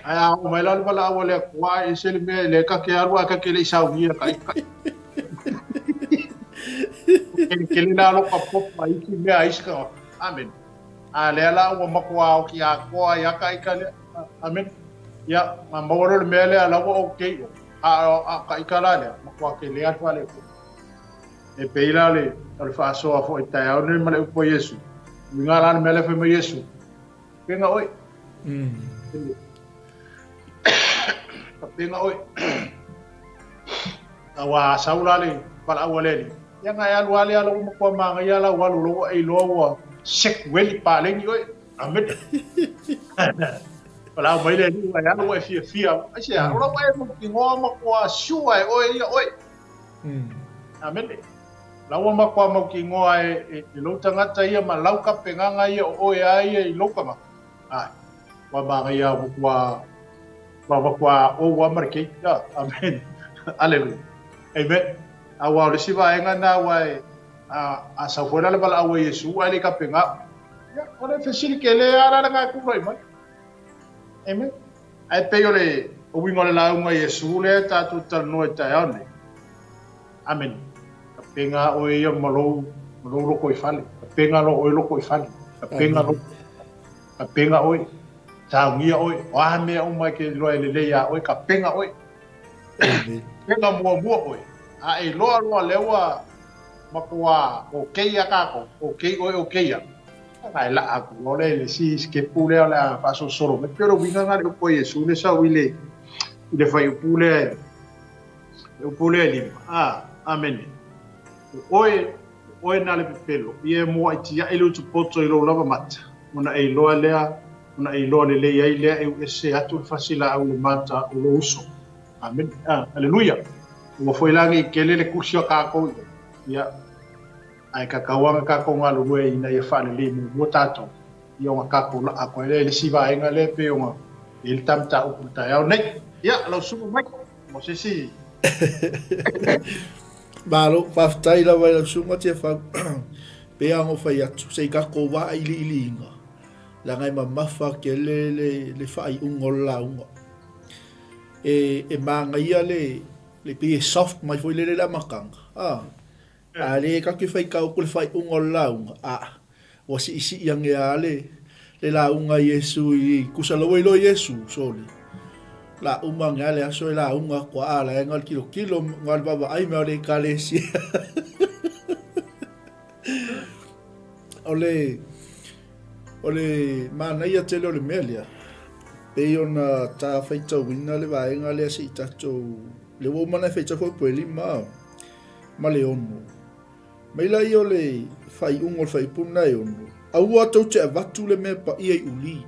Ae a oo mai la le valaau a le Atua, a ese le mea, lea ka ke alu ae ka ke le i saunia ka i ka. Kele la lo ka popa isi mea isi ka. Amen. A lea la ua matua oki atoa ai a ka i ka lea. Amen. Ia, ma maua loa le mea lea la ua okay oe. A, a ka i ka la lea, matua kele atu a le Atua. E pei la le, o le faasoa foi i taeao nei ma le upu a Iesu. Uiga la le mea lea fai mai Iesu. Penga oe. Penga oe. Aua a sau la le valaau a le Alii. Ia na e alu a le ala ua matua manaia lau alu loa ua e iloa ua sekueli paleni oe. Amene. Valaau mai le Alii ua e alu ua e fiafia. Aisea, o la ua e mautinoa matua sure e oe ia oe. Amene. La ua matua mautinoa e, e, e lou tagata ia ma lau kapegaga ia o oe a ia i lou tagata. Ae. Ua manaia ua ua ua matua ou a ma le keiki. Ah, amen. Aleluia. Amen. Aua o le isi vaega na ua e a, a sau foi la le valaau a Iesu ae le i kapega'u. Ia, o le fesili tele a la le nga e tulai mai. Amen. Ae pei o le uiga o le lauga a Iesu lea e tatou te talanoa i taeao nei. Amene. Kapega oe ia ma lou, ma lou loko i fale. Kapega loa oe loko i fale. Kapega lou, kapega oe. Saunia oe. O a mea uma e ke iloa e lelei iā oe, kapega oe. Amen. Kapega muamua oe. A e iloa loa lea ua matua okay iā kākou, okay oe, okay au. Ae laa atu loa lea i le isi sikepu lea o le a faasolosolo mai. Pei o le uiga lena o le upu a Iesu lea sau i le, i le fuaiupu lea, le upu lea e lima. A, amene. O oe, o oe na le pepelo, ia e muaʻi tiaʻi le utupoto i lou lava mata, ona e iloa lea, ona e iloa lelei ai lea e uese atu le fasi laau i le mata o lou uso. Amene. A, aleluia. Ua foi la nei tele le tusi a kākou ia, Ae tatau lava ona tatou galulue ina ia faalelei muamua tatou, ia ona tatou laa atu ai lea i le isi vaega lea e pei ona i ai le ta mataupu i le taeao nei. Ia, lau susuga Mike, mo se isi. Malo, faafetai lava i lau susuga Tiafau. Pei lava ona ou fai atu, se i tatou vailiiliina, leaga e mamafa tele le, le faaiuga o le lauga. E, e manaia le, le pei e soft mai foi lele le amataga, a. A lē tatou te faitau atu le faaiuga o le lauga, a, ua siisii ane lava le, le lauga a Iesu i, tusa la ua iloa Iesu, sole, la uma ane lava le aso e lauga atu a, a la e na o le tilotilo, na o le vaavaai mai o le Ekalesia. O le, o le manaia tele o le mea lea, pei ona ta faitauina le vaega lea se i tatou, le ua uma ona e faitau foi po e lima, ma le ono. Mai laia o le faaiuga o le faaiupu lena e ono, aua tou te avatu le mea paia i uli.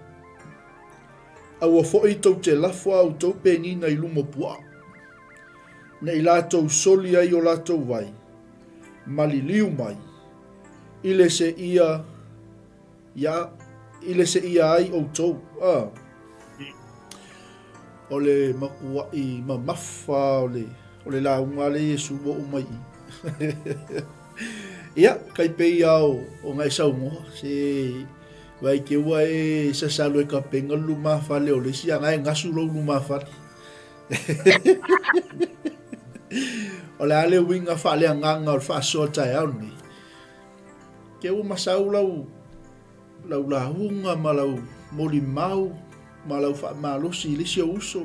Aua foi tou te lafo a outou penina i luma o puaa, nei latou soli ai o latou vai, maliliu mai, i le se ia ia i le se ia ai outou. A. O le makuaʻi mamafa o le o le lauga a le Iesu ua oo mai i. Ia, kai pei a o, o ngai saunoa, se vai ke ua e sasalu e kapenga le lumafale o le isi, a ngai gasu lou lumafale. O le a le uiga faaleagaga o le faasoa taeao lenei. Ke ua masau lau lau lauga ma lau molimau ma lau faamalosi i le isi ou uso,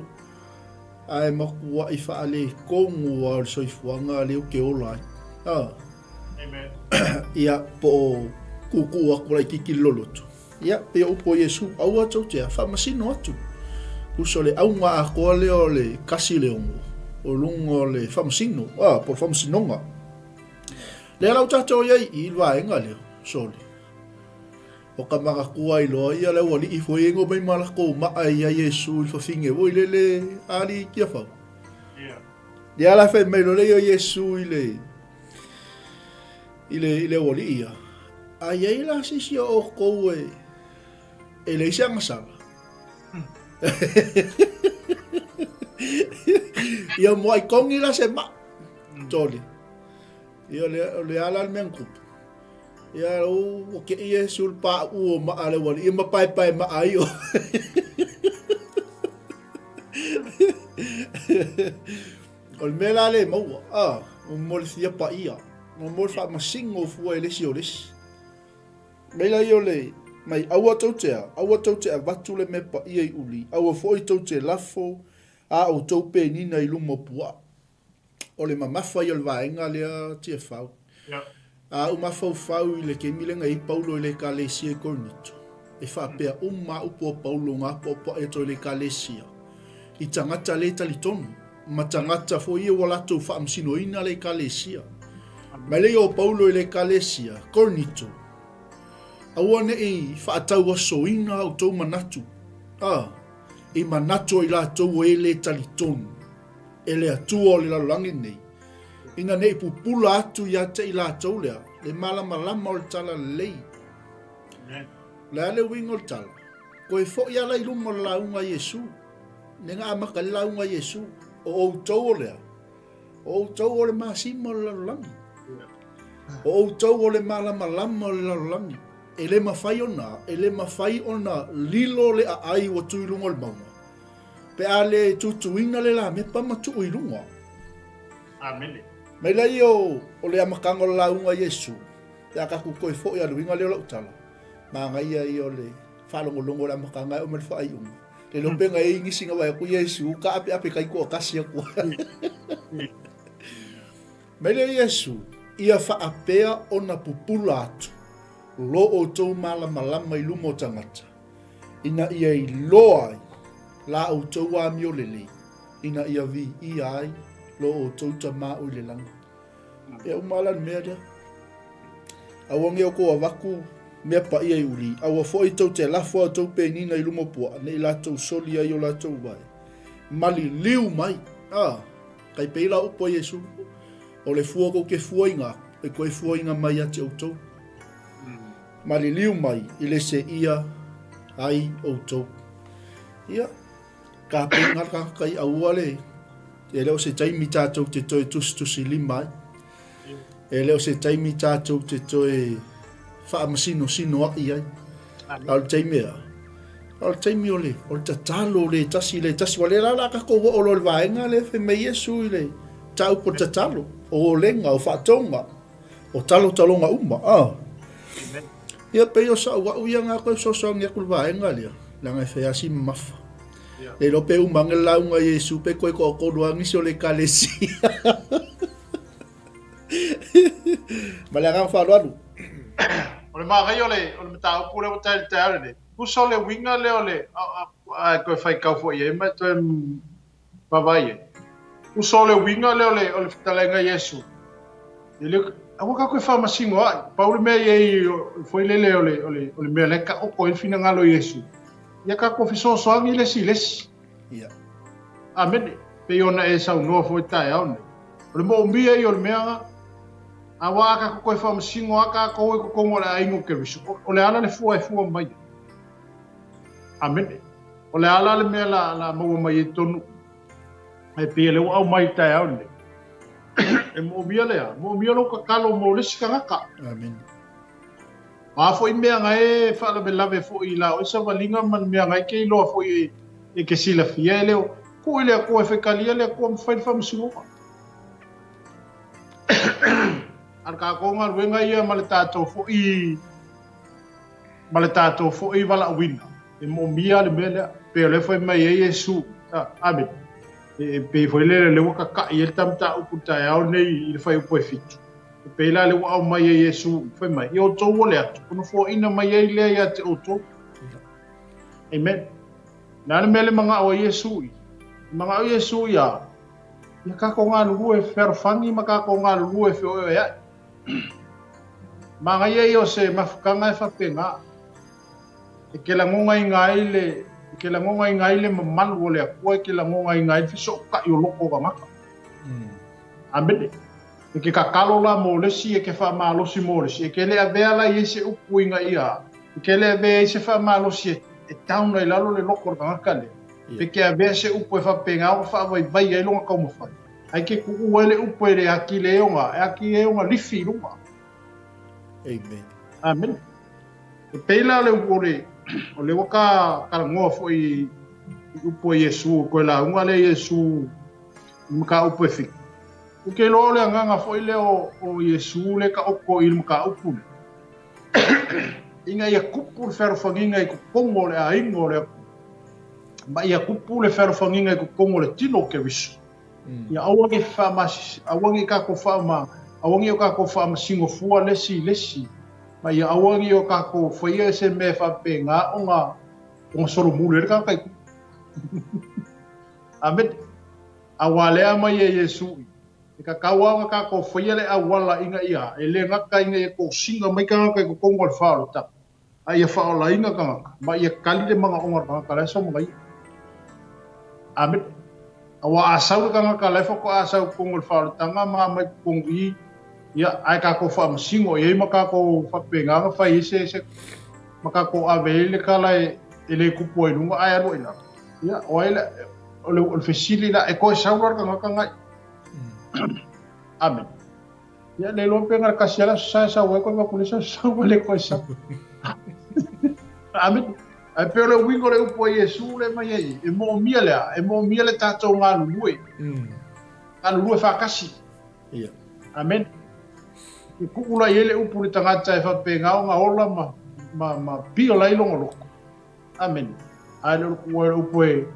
ae matuai faaletonu lava o le soifuaga lea ou te ola ai. Ah. Amen. Ia, po o tuutuu atu laitiiti le loloto. Ia, pei o upu a Iesu, aua tou te faamasino atu. Tusa o le auga atoa lea o le 1 i le 6, o luga o le faamasino, ah, po o le faamasinoga. Lea la ua tatou i ai i le vaega lea, sole. O ka manatua ai loa ia le aualii foi e mai ma latou maa ia Iesu i le fafine foi lele a alii Tiafau. Lea la fai mai loa lea o Iesu i le i le i le aualii ia. A i ai la se isi o outou e e leai se agasala. Ia muai kongi la se maa. Tole. Ia o le a la le mea na tupu. Ia ua kei Iesu le pauu o maa le aualii ia ma paepae maa ai o. O le mea la le maua, a, mo le fia paia, mo le faamasino fua e le isi o le isi. Mai lai o le, mai aua tou te a, aua tou te avatu le mea paia i uli, aua foi tou te lafo a outou penina i luma o puaa. O le mamafa ia o le vaega lea Tiafau. A ou mafaufau i le taimi lea na i ai Paulo i le Ekalesia i Korinito, e faapea uma lava upu a Paulo na apoapoai atu ai i le Ekalesia, i tagata le talitonu, ma tagata foi ia ua latou faamasinoina le Ekalesia. Mai lea o Paulo i le Ekalesia, Korinito, aua ne i faatauasoina outou manatu, a, i manatu o i latou o e le talitonu. e le Atua o le lalolagi lenei, ina ne i pupula atu ia te i latou lea le malamalama o le talalelei. O le a le uiga o le tala? Toe foi ala i luma o le lauga a Iesu. Ne na amata ai le lauga a Iesu, o outou o lea, o outou o le masima o le lalolagi. O outou o le malamalama o le lalolagi. E le mafai ona, e le mafai ona lilo le aai ua tu i luga o le mauga. Pe a le tutuina le lamepa ma tuu i luga. Amene. Mai lai o, o le amataga o le lauga a Iesu, pe a tatou toe foi a le uiga lea o lau tala, manaia ia o le faalogologo o le amataga e oo mai le faaiuga. Le iloa pe na i ai nisi na vaai atu Iesu ka apeape kai toatasi atu. Mai lea Iesu, ia faapea ona pupula atu lo outou malamalama i luma o tagata, ina ia iloa ai la outou amio lelei, ina ia viia ai lo outou Tama o i le lagi. E uma la le mea lea. Aua ne i outou avatu mea paia i uli, aua foi tou te lafo a outou penina i luma o puaa, ne i latou soli ai o latou vae. Maliliu mai! A, kai pei la upu a Iesu, o le fua tou te fuaina aku, e toe fuaina mai ia te outou. Maliliu mai i le seia ai outou. Ia, tapena le tagata i aua le, e le o se taimi tatou te toe tusitusilima ai. E le o se taimi tatou te toe faamasinosinoa'i ai. A o le taimi ea, a o le taimi o le, o le tatalo le tasi le tasi. Ua lea la o le a tatou oo loa i le vaega lea fai mai Iesu i le mataupu o le tatalo, o olega, o faatoga. O talotaloga uma, a. Ia, pei o sau au ia nga koe fesoasoani atu i le vaega lea, leaga e fai lava si mamafa. Le iloa pe uma ane le lauga a Iesu pe toe toatolu lava nisi o le Ekalesia. Ma le agaga faaaloalo. O le manaia o le o le mataupu lea ua tae i le taeao lenei, tusa o le uiga lea o le a e toe faitau foi i ai ma e toe Vaavaai e. Uso o le uiga lea o le, o le fetalaiga a Iesu. E le, aua tatou e faamasinoa'i. Pau le mea i ai foi lele o le, o le, o le mea la e taoto ai le finagalo o Iesu. Ia kākou fesoasoani le isi i le isi. Ia. Amene. Pei ona e saunoa foi taeao nei. O le moomia ia o le mea na, aua a kākou toe faamasino a kākou i totonu o le aiga o Keriso, o le ala le fua e fua mai ai. Amene. O le ala le mea la, la maua mai ai tonu. Ai pei le ua aumai i taeao nei. E moomia le a? Moomia lou tatalo mo le isi tagata. Amene. O a foi mea na e faalavelave foi i la oe savaliga ma le mea na e ke iloa foi e ke silafia e le o tuu i le Atua e faitalia le Atua ma fai le faamasinoga. A o le tatou galuega ia ma le tatou foi ma le tatou foi valaauina e moomia le mea lea. Pei o lea fai mai ai Iesu, Amene. E pei foi lele lea ua tata'i ai le ta mataupu i le taeao lenei i le fuaiupu e 7. E pei la lea ua aumai e Iesu, fai mai, ia outou ua le atu, ona foaina mai ai lea ia te outou. Amen. O le a le mea le manao ai Iesu i? E manao Iesu ia, ia kākou galulue fealofani ma kākou galulue feoeoea'i. Manaia ia o se mafutaga e faapena. E ke lagonaina ai le, e ke lagonaina ai le mamalu o le Atua, e ke lagonaina ai le fesoota'i o loko o tagata. Amene. E ke tatalo la mo le isi, e ke faamalosi mo le isi, e ke le avea la i ai se upu ina ia, e ke le avea ai se faamalosi e, e tauna i lalo le loko o le tagata lea. Pe ke avea se upu e faapena ona faavaivai ai lona taumafai. Ae ke kuʻu ai le upu e le atili ai ona, e atili ai ona lifi i luga. Amen. Amen. E pei la le upu o le, o le ua ka talanoa foi i upu a Iesu, koe lauga lea Iesu i mataupu e 7. Ou te iloa o le agaga foi lea o, o Iesu le taoto i le mataupu lea. Ina ia tupu le fealofagiga i totonu o le aiga o le Atua, ma ia tupu le fealofagiga i totonu o le tino o Keriso. Ia aua ne i faamasisi, aua ne i kākou faama, aua ne i o kākou faamasino fua le isi i le isi, ma ia aua ne i o kākou faia se mea e faapena ona, ona solomuli ai le tagata i tua. Amene. Aua lea mai e Iesu i, e tatau lava ona tātou faia le auala ina ia, e le gata ina ia tosiga mai tagata i totonu o le faaolataga, a ia faaolaina tagata, ma ia tali le manaoga o le tagata la e sau ma ia. Amene. Aua a sau le tagata la e faatoa sau i totonu o le faaolataga ma aumai i totonu i i, ia, ae tatou faamasino i ai ma tatou faapena ona fai ai se, se, ma tatou ave ai le tala e, e le tupu ai i luga ae alu ai i lalo. Ia, o ai la, o le, o le fesili la, e toe sau la le tagata ngai. Amen. Ia, le iloa pe na le kasi ala sa sau ai koe vaku le sa sau le koe sau. Amen. Ae pei o le uiga o le upu a Iesu le mai ai, e moomia lea, e moomia le tatou galulue. Galulue faatasi. Ia. Amen. E kuʻu la i ai le upu i le tagata e faapena ona ola ma, ma, ma pio lai lona loko. Amene. Ae le o le kuʻu ai o le upu e,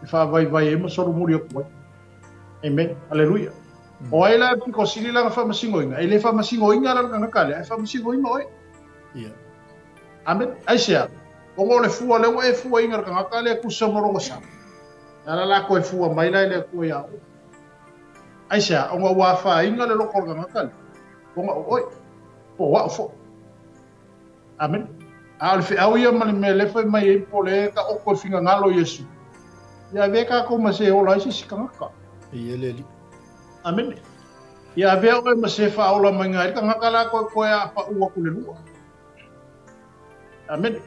e faavaivai ai ma solomuli atu ai. Amen. Aleluia. O ai la e piko sili lana faamasinoina? E le faamasinoina la le tagata lea, e faamasinoina oe. Ia. Amen. Aisea? Ona o le fua lea ua e fuaina le tagata lea e tusa ma lona sa. E ala la koe fua mai la e le Atua iā oe. Aisea? Ona ua afaina le loko o le tagata lea. Ona o oe. Po o au foi. Amene. A o le feau ia ma le mea lea e fai mai ai po o lea e taoto i finagalo o Iesu, ia avea tatou ma se e ola ai se isi tagata. Ia le Alii. Amene. Ia avea oe ma se e faaola mai ai le tagata la koe koe a pau atu le lua. Amene.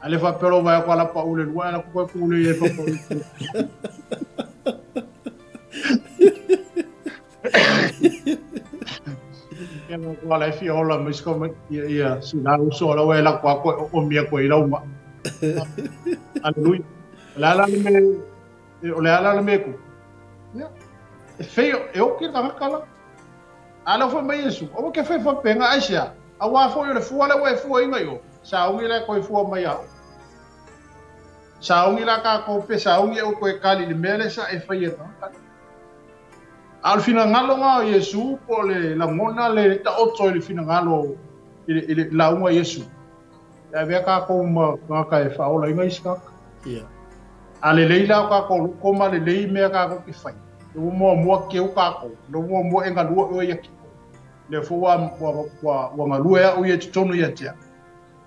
A le faapea lou vae atu ala pau le lua, ala koe pule ia e papau. Ia ma kua lai fia ola mai sko mai ia ia si la uso la we la kua ko o mia ko i lau ma. Aleluia. La la le me o le ala le me ku. Ia. E fei e oki ka kala. Ala fo mai Yesu. O ke fei fo penga aisia. A wa fo le fua le we fua inga yo. Sa ungi la ko fua mai au. Sa ungi la ka ko pe sa ungi o ko e kali le mele sa e fei e ka. A o le finagalo lena o Iesu, po o le lagona le taoto i le finagalo i le, i le lauga a Iesu, e avea kākou ma tagata e faaolaina isi tagata. Ia. A lelei la o kākou loko ma lelei mea kākou ke fai, e ua muamua keu kākou, le ua muamua e galue oe ia kiko. Lea foi ua, ua, ua, ua galue au ia i totonu ia te au.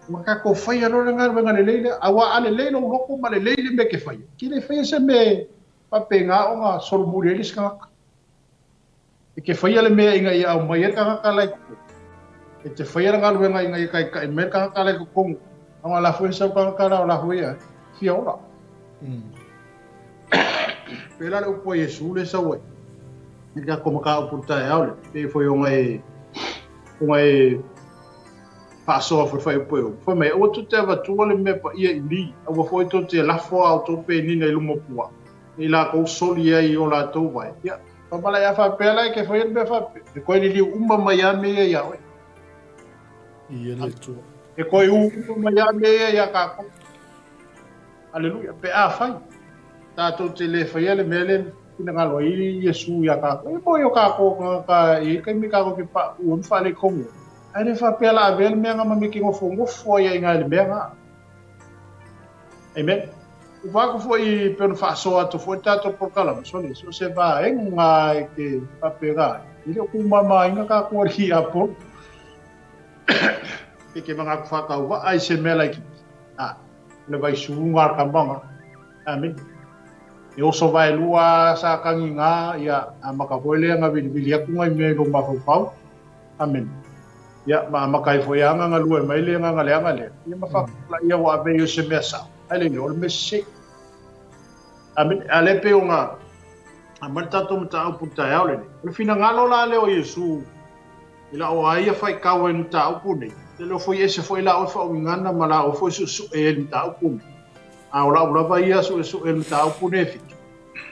Ua kākou faia loa le galuega lelei lea, auā a lelei lou loko ma lelei le mea e ke faia, e ke le faia se mea e faapena ona solomuli ai le isi tagata. E ke faia le mea ina ia aumai ai le tagata la i totonu. E te faia le galuega ina ia taitai mai le tagata la i totonu, ona la foi e sau tagata la o la foi e fia ola. Pēlā le upu a Iesū lea e sau ai i le tatou mataupu i le taeao lea, pei foi ona e, ona e faasoa foi faaiupu e ulu. Fai mai, aua tou te avatua le mea paia i li, aua foi tou te lafo a outou penina i luma o puaa, ne i latou soli ai i o latou vae. Ia, fai a faapea la e ke faia le mea faapea, e toe liliu uma mai lava mea ia iā oe. Ia le Atua. E toe ū uma mai lava mea ia iā kākou. Aleluia. Pe afai, tātou te le faia le mea lea finagalo ai Iesu iā kākou. E moni o kākou tagata e i ai taimi kākou ke paʻu ai ma faaletonu ai. Ae le faapea la avea le mea na ma me ke nofonofo ai i le mea na. Amen. Ua aku foi pe ona faasoa atu foi le tātou polokalame, sole, so se vaega e ke faapena ai. E le o kūmāmāina kākou alii a polu. E ke mangaku whakauwa'a i se mea laitiiti. A, o le vaisuga a le kamaga. Amen. E oso vaelua sa kagi ngā, ia, a maka foi lea nga vilivili atu ngai mea i lou mafaufau. Amen. Ia, ma amata ai foi anga galue mai le agaga leaga lea. Ia ma whakapala ia ua ave i o se mea sao. Ai le o le mea sese. Amen. A le pe o ngā, a mai le tātou mataupu i taeao lenei. O le finagalo la lea o Iesu, I la o a ia faitau ai le mataupu nei, e le o foi ese foi la oe faauigaga ma la oe foi suesue ai le mataupu nei. A o la'u lava ia suesue i le mataupu nei e fitu,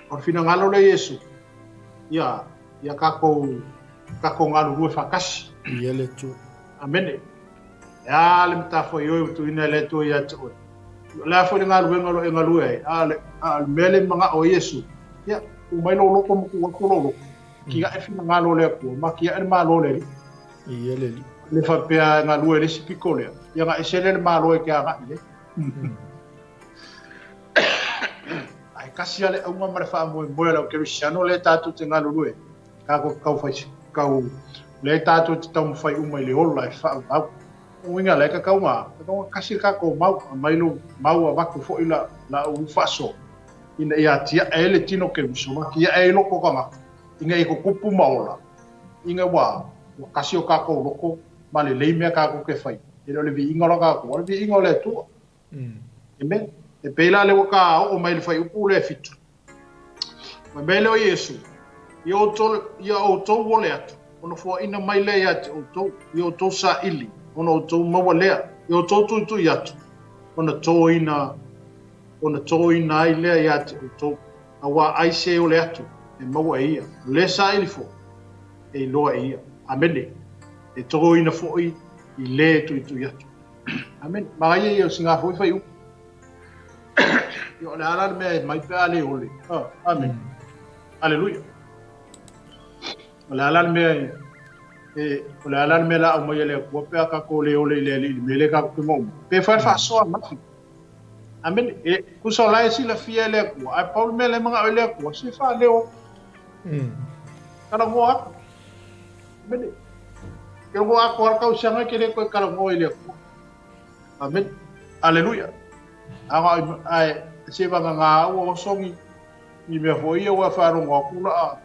o le finagalo lea Iesu, ia, ia kākou, kākou galulue faatasi. Ia le Atua. Amene. E a le matafaioi ua tuuina e le Atua ia te oe. O le a foi le galuega o lo o e galue ai, a o le, a o le mea lea e mana'o ai Iesu, ia, tuu mai lou loko ma tuu atu lou loko. Ki aʻe finagalo o le Atua, ma ki aʻe le Malo o le Alii. Ia le Alii. Le faapea e galue le isi pito lea, ia na ese lea le Malo e ke agaʻi i ai. Ae kasi lava le auga ma le faamoemoe a le au Kerisiano lea tatou te galulue ai, tatou te taufai kau, lea tatou te taumafai uma i le ola e faavavau. O uiga la e tatau ona, tatau ona kasi le tatou mau, aumai lou mau avatu foi la, la ou faasoa, ina ia atiae ai le tino Keriso, ma atiae ai loko tagata, ina ia tutupu ma ola, ina ua, ua kasi o tatou loko ma lelei mea tatou te fai. E le o le viiga o la tatou, a o le viiga o le Atua. Amen. E pei la lea ua ta oo mai i le fuaiupu lea e fitu. Fai mai lea o Iesu, Ia outou, ia outou ole atu, ona foaina mai lea ia te outou, ia outou saili, ona outou maua lea, ia outou tuitui atu, ona tōina, ona tōina ai lea ia te outou, auā ai se ole atu e maua e ia, o le saili foi e iloa e ia. Amene. E tōina foi i le tuitui atu. Amene. Manaia ia o sina foi fuaiupu. Ia, o le a la le mea e mai pe a le ole. Oh, amen. Aleluia. O le a la le mea e, e o le a la le mea la au mai e le Atua pe a kākou le ole i le Alii i le mea lea kākou te maumau. Pe fai le faasoa ananafi. Amene. E, tusa o la e silafia e le Atua, ae pau le mea lea e mana'o i le Atua, se faaleo atu. Talanoa atu. Amene. Ke logo atoa le tausaga e ke le toe talanoa i le Atua. Amene. Aleluia. Aga ae se vagagā ua oso ni ni mea foi ia ua faalogo atu la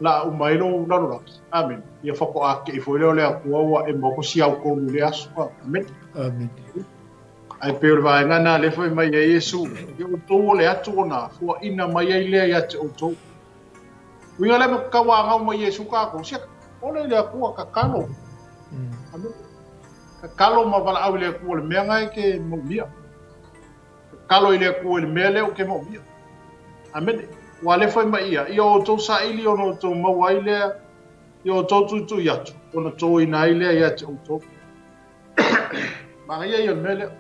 la uma ai lou lalolagi. Amene. Ia faatoa keʻi foi lea o le Atua ua e maua ko siau tonu i le aso. Amene. Amene. Ae pei o le vaega lena lea fai mai ai Iesu, ia outou ole atu ona foaina mai ai lea ia te outou. Uiga lea ma tauanau mai Iesu kākou, sia, ole i le Atua, tatalo. Amene. Tatalo ma valaau i le Atua i le mea na e ke maomia. Tatalo i le Atua i le mea lea o ke maomia. Amene. Ua lea fai mai ia, ia outou saili ona outou maua ai lea, ia outou tuitui atu, ona tōina ai lea ia te outou. Manaia ia o le mea lea.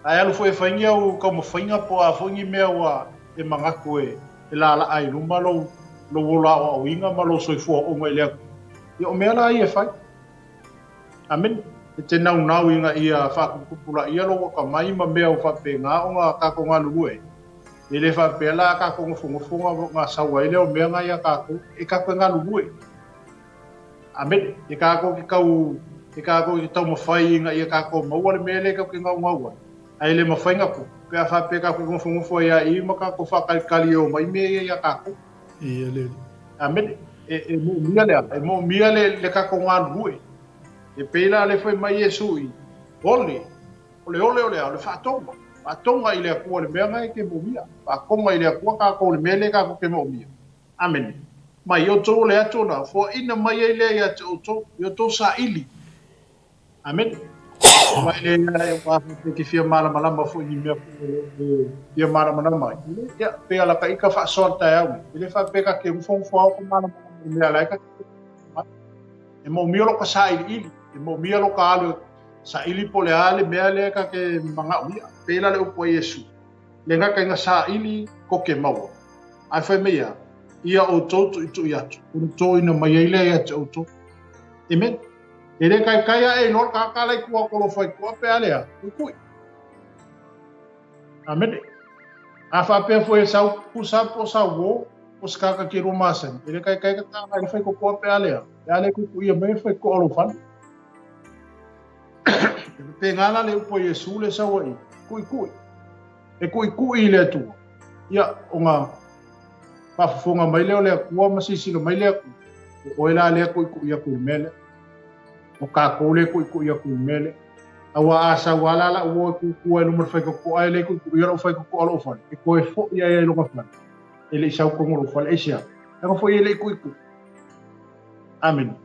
Ae alu foi e fai ni au taumafaiga po o a foi ni mea ua e manatu e laalaa i luma lou, lou ola aoaoina ma lou soifua ooga i le Atua. Ia o mea la ia e fai. Amene. E te naunau ina ia faatuputupulaia lou atamai ma mea o faapena ona tatou galulue ai. E le faapea la tatou nofonofo ona sau ai lea o mea na ia tatou, e tatou te galulue. Amene. E tatou te tau, E kākou i te taumafai ina ia kākou maua le mea lea kākou ke gaugau ai, a e le mafai na tupu, pe a faapea kākou ke nofonofo ai a i ma kākou whākalikali e o mai mea ia iā kākou. Ia le. Amene. E, e moomia le ala, e moomia le, le kākou galulue. E pei la le whai mai Iesu i, ole, o le ole o le a, o le whaatonga. Whaatonga i le Atua le mea ngai ke moomia. Whaakonga i le Atua kākou le mea le kākou ke moomia. Amene. Mai outou o le atu ona foaina mai ai lea ia te outou, i outou saili. Amene. Mai lea e wā te ki fia malamalama foi ni mea foi o lo e fia malamalama ai. Ele, ia, pe ala ka ika whaasoa le taeao nei. Ele wha pe ka ke ngufo ao ka malamalama i mea lai ka E moomia lo ka saili ili, e moomia lo ka alu saili po le a le mea lea ka ke mangao ia. Pela le upu a Iesu. Le ngaka inga saili ko ke maua. Ae fai mai ia, ia outou tuitui atu, ona toina mai ai lea ia te outou. Amen. E le kaikai aʻe i loa le kākā lai kua kolo fai koa pe a lea, kuikui. Amene. A faapea foi e sau pusa po sau wo, po se kāka ke rua masani. E le kaikai ka kāka i fai kokoa pe a lea. Pe a lea kuikui ia mai fai koa lo fale. E pe ngā la le upo Iesu le sau ai, kuikui. E kuʻikuʻi i le Atua. Ia, o ngā faafofoga mai lea o le Atua ma silasila mai le Atua, o oe la lea kuʻikuʻi aku i le mea lea. O kākou lea kuʻikuʻi aku i le mea lea. Aua a sau a la la'u o e kūkū ai luma le faikokoa e le kuʻikuʻi la'u faikokoa lo'u fale, e koe fo'i ai ai lona fale, e le'i sau kogo lou fale. Aisea? Leaga foi e le'i kuʻikuʻi. Amene.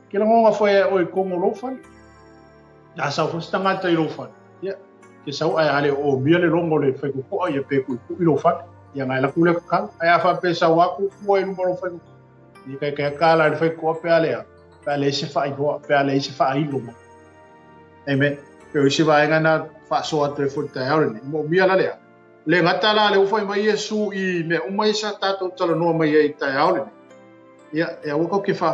Ke lagoga foi e oe kogo lou fale. A sau foi se tagata i lou fale, ia, ke sau ae a le o omia le logo le faikokoa ia pe kuʻikuʻi lou fale, ia ngai laku lea kakala. Ae a faapea sau a kukua i luma o lou faikokoa, ia kai kai ka la le faikokoa pe a lea, pe a leai se faailoa, pe a leai se faailo mai. Amen. Pe o isi vaega na faasoa atu ai foi le taeao lenei. Mo omia la lea. Le gata la le ua fai mai Iesu i mea uma ia sa tatou talanoa mai ai i taeao lenei. Ia, e aua kau ke wha,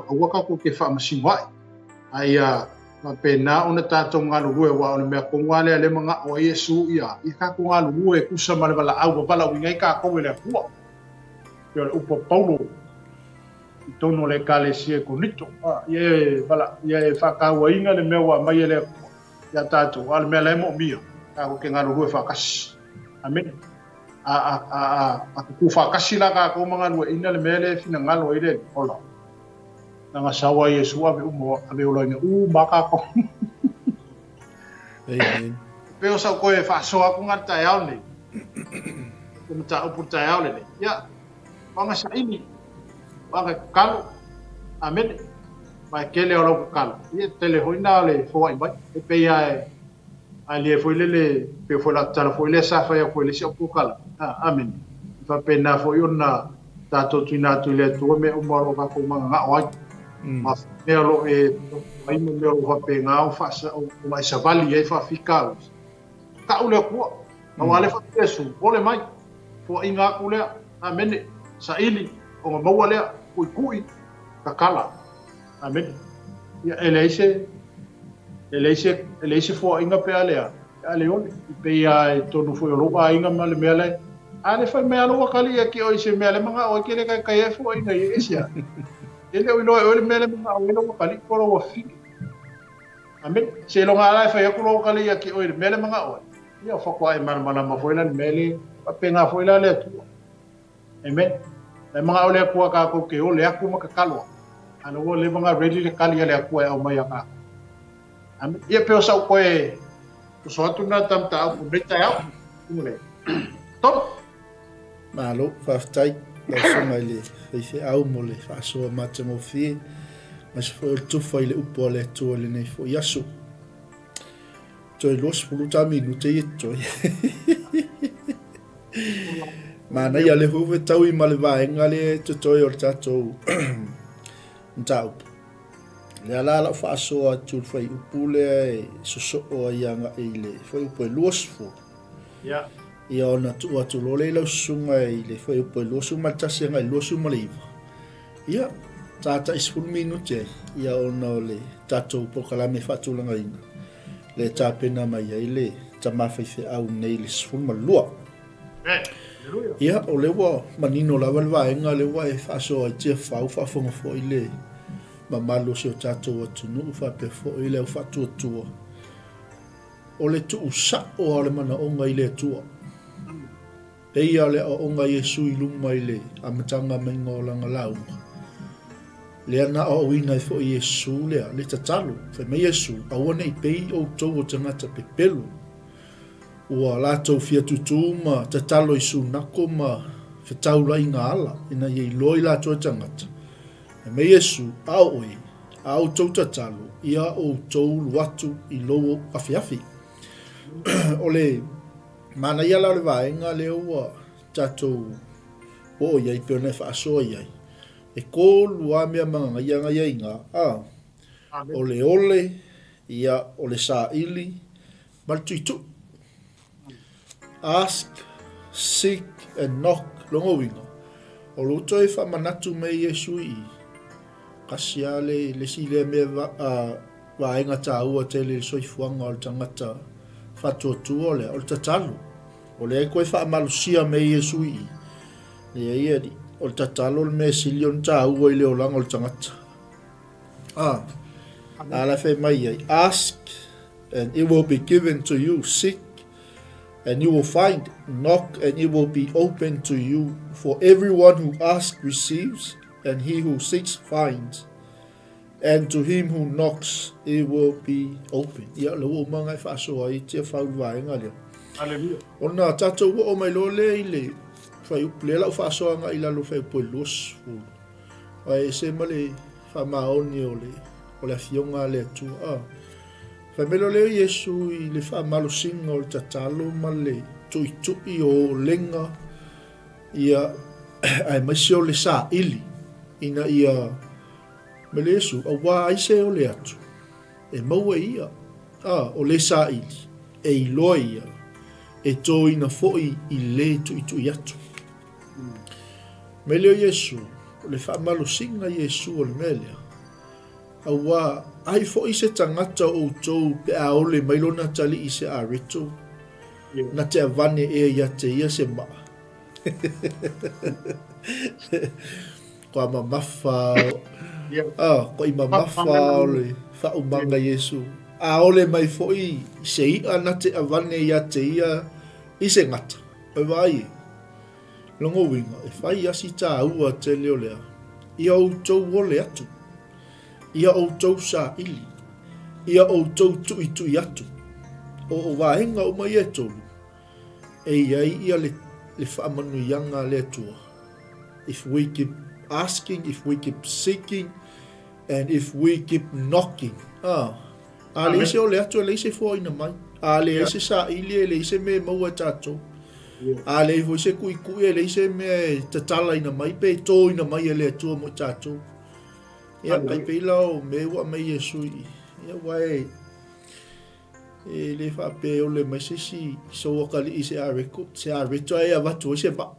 aua kau ke whaamasino ai. A ia, faapena ona tatou galulue aua o le mea kogu lava lea lea manao ai Iesu ia, ia tatou galulue e tusa ma le valaau ua valaauina ai tatou e le Atua. Pei o le upu a Paulo i totonu o le Ekalesia i Korinito, ia e vala, ia e faatauaina le mea ua aumai e le Atua ia tatou, a o le mea la e moomia, tatou te galulue faatasi. Amene. A, a, a, a, a tutu faatasi la tatou ma galueaiina le mea lea e finagalo ai le Alii, ola. Leaga sau a Iesu ave uma ave ola ina uma a tatou. Amen. Pei o sau koe faasoa atu nga le taeao lenei. Ko mataupu le taeao lenei. Ia, wanga saili, wanga kakalo. Amene. Ma e kele o lau kakalo. Ia, tele hoi na le foai mai. E pei a e, a lie foi lele, pe foi la tala foi le sa fai a foi le si au pokala. Ah, amene. Faapena foi ona tatou tuuina atu i le Atua mea uma o lo o tatou magagao ai. Ma mea o lo o e ai ma mea o lo o faapena o faasa o e savali ai faafitauli. Tau le Atua. Aua le faapea Iesu, ole mai, foaiga aku lea, amene, saili, ona maua lea, kuʻikuʻi, kakala. Amene. Ia, e leai se, e leai se, e leai se foaiga pe a lea, pe a le ole. I pei a e tonu foi o lou aiga ma le mea le, a le fai mai a lou akali ia ke oi se mea le mangao ai ke le kai kai e foaiga i e sia. E le o iloa e oe le mea le mangao ai lou akali po lou afine. Amene. Se longa ala e fai aku lou akali ia ke oi le mea le mangao ai. Ia faatoa e malamalama foi la le mea le, faapena foi la le Atua. Amen. E manaʻo le Akua kākou ke ole aku ma kakalo. A ua leva nga ready le kali a le Akua e aumai a kākou. Amen. Ia pe o sau koe toso atu na tam ta au nei taeao. Kumule. Tonu. Malo, faafetai lau susuga i le faifeau mo le faasoa matagofie aemaise foi o le tufa i le upu a le Atua i lenei foi aso. Toe 20 ta minute ia totoe. Manaia le foi fetaui ma le vaega lea e totoe o le tatou mataupu. Lea la lau faasoa atu le fuaiupu lea e sosoo ai agai i le fuaiupu e 20. Yeah. Ia ona tuu atu loa lea i lau susuga i le fuaiupu e 21 agai i le 29. Ia, ta tai 10 minute ai, ia ona o le tatou polokalame faatulagaina, le tapena mai ai le tama faifeau nei le 12. Ia, o lea ua manino lava le vaega lea ua e faasoa ai Tiafau, faafofoga foi le. mamalu o si o tatou atunuu faapea foi le au faatuatua, o le tuusao lava o le manaoga i le Atua. Pei o le aoaoga a Iesu i luma i le amataga maiga o lana lauga, lea na aoaoina ai foi Iesu lea, le tatalo, fai mai Iesu, Aua ne i pei outou o tagata pepelo, ua latou fia tutū ma tatalo i sunako ma fetaulaiga ala, ina ia iloa i latou e tagata. Fai mai Iesu, A o oe, a outou tatalo, ia outou ulu atu i lou afeafe. O le. Manaia la o le vaega lea ua tatou oo i ai pei ona e faasoa i ai. E kolu lava mea magagaia na i ai ina, a, o le ole, ia, o le saili, ma le tuitui. Ask, seek and knock, lona uiga, o lou toe faamanatu mai Iesu i i, kasi lava le, le isi lea mea, a, Vaega taua tele i le soifuaga o le tagata faatuatua o lea, o le tatalo. O lea e toe faamalosia mai e Iesu i i, leai alii, o le tatalo le mea e sili ona taua i le olaga o le tagata. A, a la e fai mai ai, ask and it will be given to you, seek and you will find, knock and it will be opened to you, for everyone who asks receives, and he who seeks finds. And to him who knocks, it will be opened. Ia, le ua uma ngai faasoa ai tia fau le vaega lea. Hallelujah. Ona tatou oo mai loa lea i le fuaiupu lea lau faasoa agai i lalo fuaiupu e 20. Ae ese ma le faamaoni o le, o le afioga a le Atua. Ah. Fai mai loa lea o Iesu i le faamalosiga o le tatalo ma le tuitui o olega, ia, aemaise o le saili, ina ia Me le Iesu, auā ai se ole atu, e maua e ia, a, o le saili, e iloa ia, e tōina foi i le tuitui atu. Me leo Iesu, o le faamalosiga Iesu o le mea lea, auā ai foi se tagata o outou pe a ole mai lona atalii i se areto, na te avane ea ia te ia se maa. Kua mamafa ah, kua i mamafa o le faaumaga Iesu. Aole mai foi se i'a na te avane ia te ia i se gata. Oi vaai e. Longo uiga, e fai asi tāua tele o lea. Ia outou ole atu. Ia outou saili. Ia outou tuitui atu. O o vaega uma ia e tolu, e i ai ia le, le faamanuiaga a le Atua. If we keep asking, if we keep seeking, and if we keep knocking. Ah, a leai se ole atu, e leai se foaina mai. A leai se saili, e leai se mea e maua e tatou. A leai foi se kuikui, e leai se mea e tatalaina mai, pe tōina mai e le Atua mo i tatou. Ia, kai pei la o mea ua aumai Iesu i, ia, ua e, E le faapea e ole mai se isi i sou akalii se areko, se areto ae avatu ai se maa.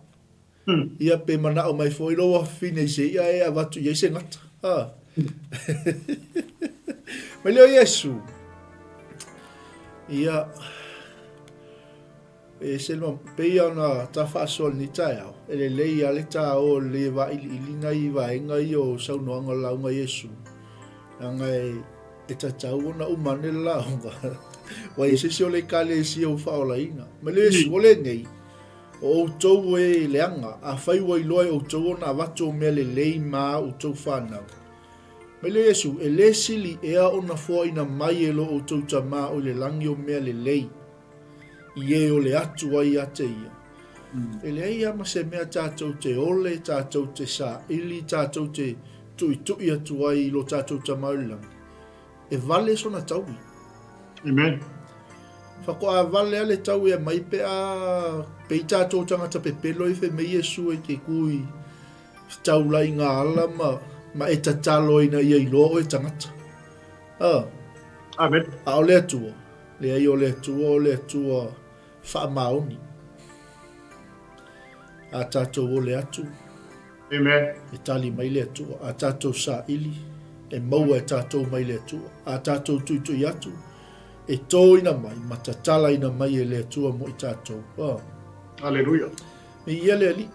Ia pe manao mai foi lou afafine i se i'a e avatu i ai se gata. Ah. Mai lea o Iesu. Ia, e se lua, pei ona ta faasoa i lenei taeao, e lelei lava le ta o lelei e vailiili nai vaega ia o saunoaga o le lauga a Iesu. Leaga e, e tatau ona uma ane le lauga. Ua i ai se isi o le Ekalesia ua faaolaina. Mai le Iesu, o lenei, o outou e leaga, afai ua iloa e outou ona avatu o mea lelei ma outou fanau. Mai le Iesu, e le sili ea ona foaina mai e lo outou Tama o i le lagi o mea lelei, i e ole atu ai ia te ia. E leai lava ma se mea tatou te ole, tatou te saili, tatou te tuitui atu ai i lo tatou Tama o i le Lagi. E vale sona taui. Amen. Faatoa vale a le taui e mai pe a pei tatou tagata pepelo i fai mai Iesu e ke ku i taula i ngā ala ma, ma e tatalo ina ia iloa oe tagata. Ah. Amen. A o le Atua, Leai, o le Atua, o le Atua faamaoni. A tatou ole atu, Amen. e tali mai le Atua. A tatou saili, e maua e tatou mai le Atua. A tatou tuitui atu, e tōina mai ma tatalaina mai e le Atua mo i tatou. Oh. Hallelujah. Viia le Alii.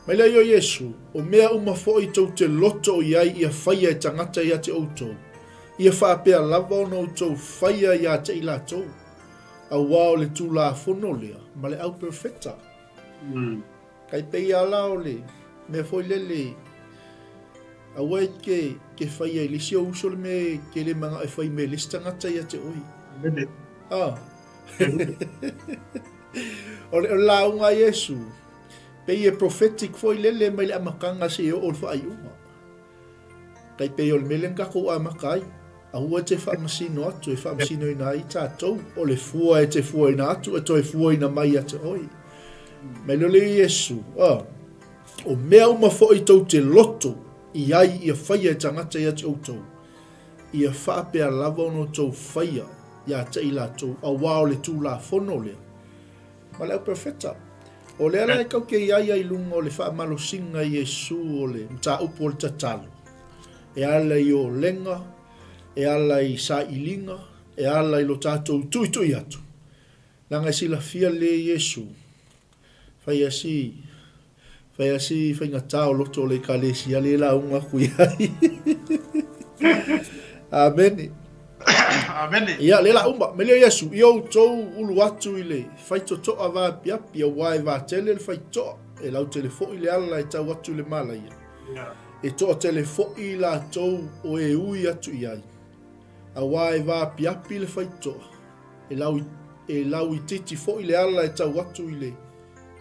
Mai lea i o Iesu, o mea uma foi tou te loto i ai ia faia e tagata ia te outou, ia faapea lava ona outou faia ia te i latou, auā o le Tulafono lea ma le au perofeta. Kai pei a la o le mea foi lele, aua e ke, ke faia i le isi ou uso le mea e ke le manao e fai me le isi tagata ia te oe. Lele. Ah. O le, o le lauga a Iesu, Pei e prophetic foi lele mai le amataga seia oo i le faaiuga. Tai pei o le mea lea na tatou amata ai. Aua e te faamasino atu e faamasinoina ai tatou. O le fua e te fuaina atu e toe fuaina mai ia te oe. Mai lea o le Iesu, a, o mea uma foi tou te loto i ai ia faia e tagata ia te outou, ia faapea lava ona outou faia ia te i latou, auā o le Tulafono lea Ma le au perofeta. O lea la e tau te i ai ai luga o le faamalosiga i Iesu o le mataupu o le tatalo, e ala i olega, e ala i sailiga, e ala i lo tatou tuitui atu. Leaga e silafia lelei e Iesu, fai a si Fai a si faigata o loto o le Ekalesia lea e lauga atu i ai. Amene. Amene. Ia, lea la uma. Mai lea Iesu, ia outou ulu atu i le faitotoa vaapiapi, auā e vatele le faitotoa, e lautele foi le ala e tau atu i le malaia. E toatele foi i latou o e ui atu i ai, auā e vaapiapi le faitotoa, e lau, e lauitiiti foi le ala e tau atu i le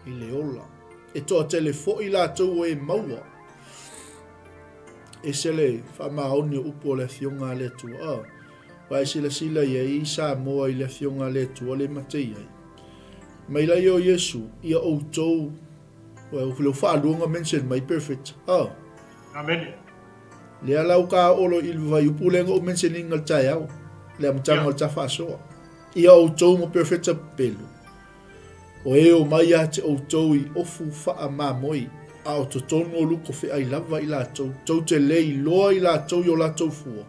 i le ola. E toatele foi latou o e maua. Ese le faamaoni o upu o le Afioga a le Atua. Ah, wa e silasila i ai Samoa i le Afioga a le Atua le mate i ai. Mai la ia o Iesu, ia outou, well, le faaluaga mention mai perfect. Ah. Amen. Lea la uka olo i le vaiupu le ngo mentioning le taeao. Le amataga o le tafaasoa. Ia outou mo perfect pelu. O e omai ia te outou i ofu faamamoe, a o totonu o luko feai lava i latou, tou te le iloa i latou i o latou fua,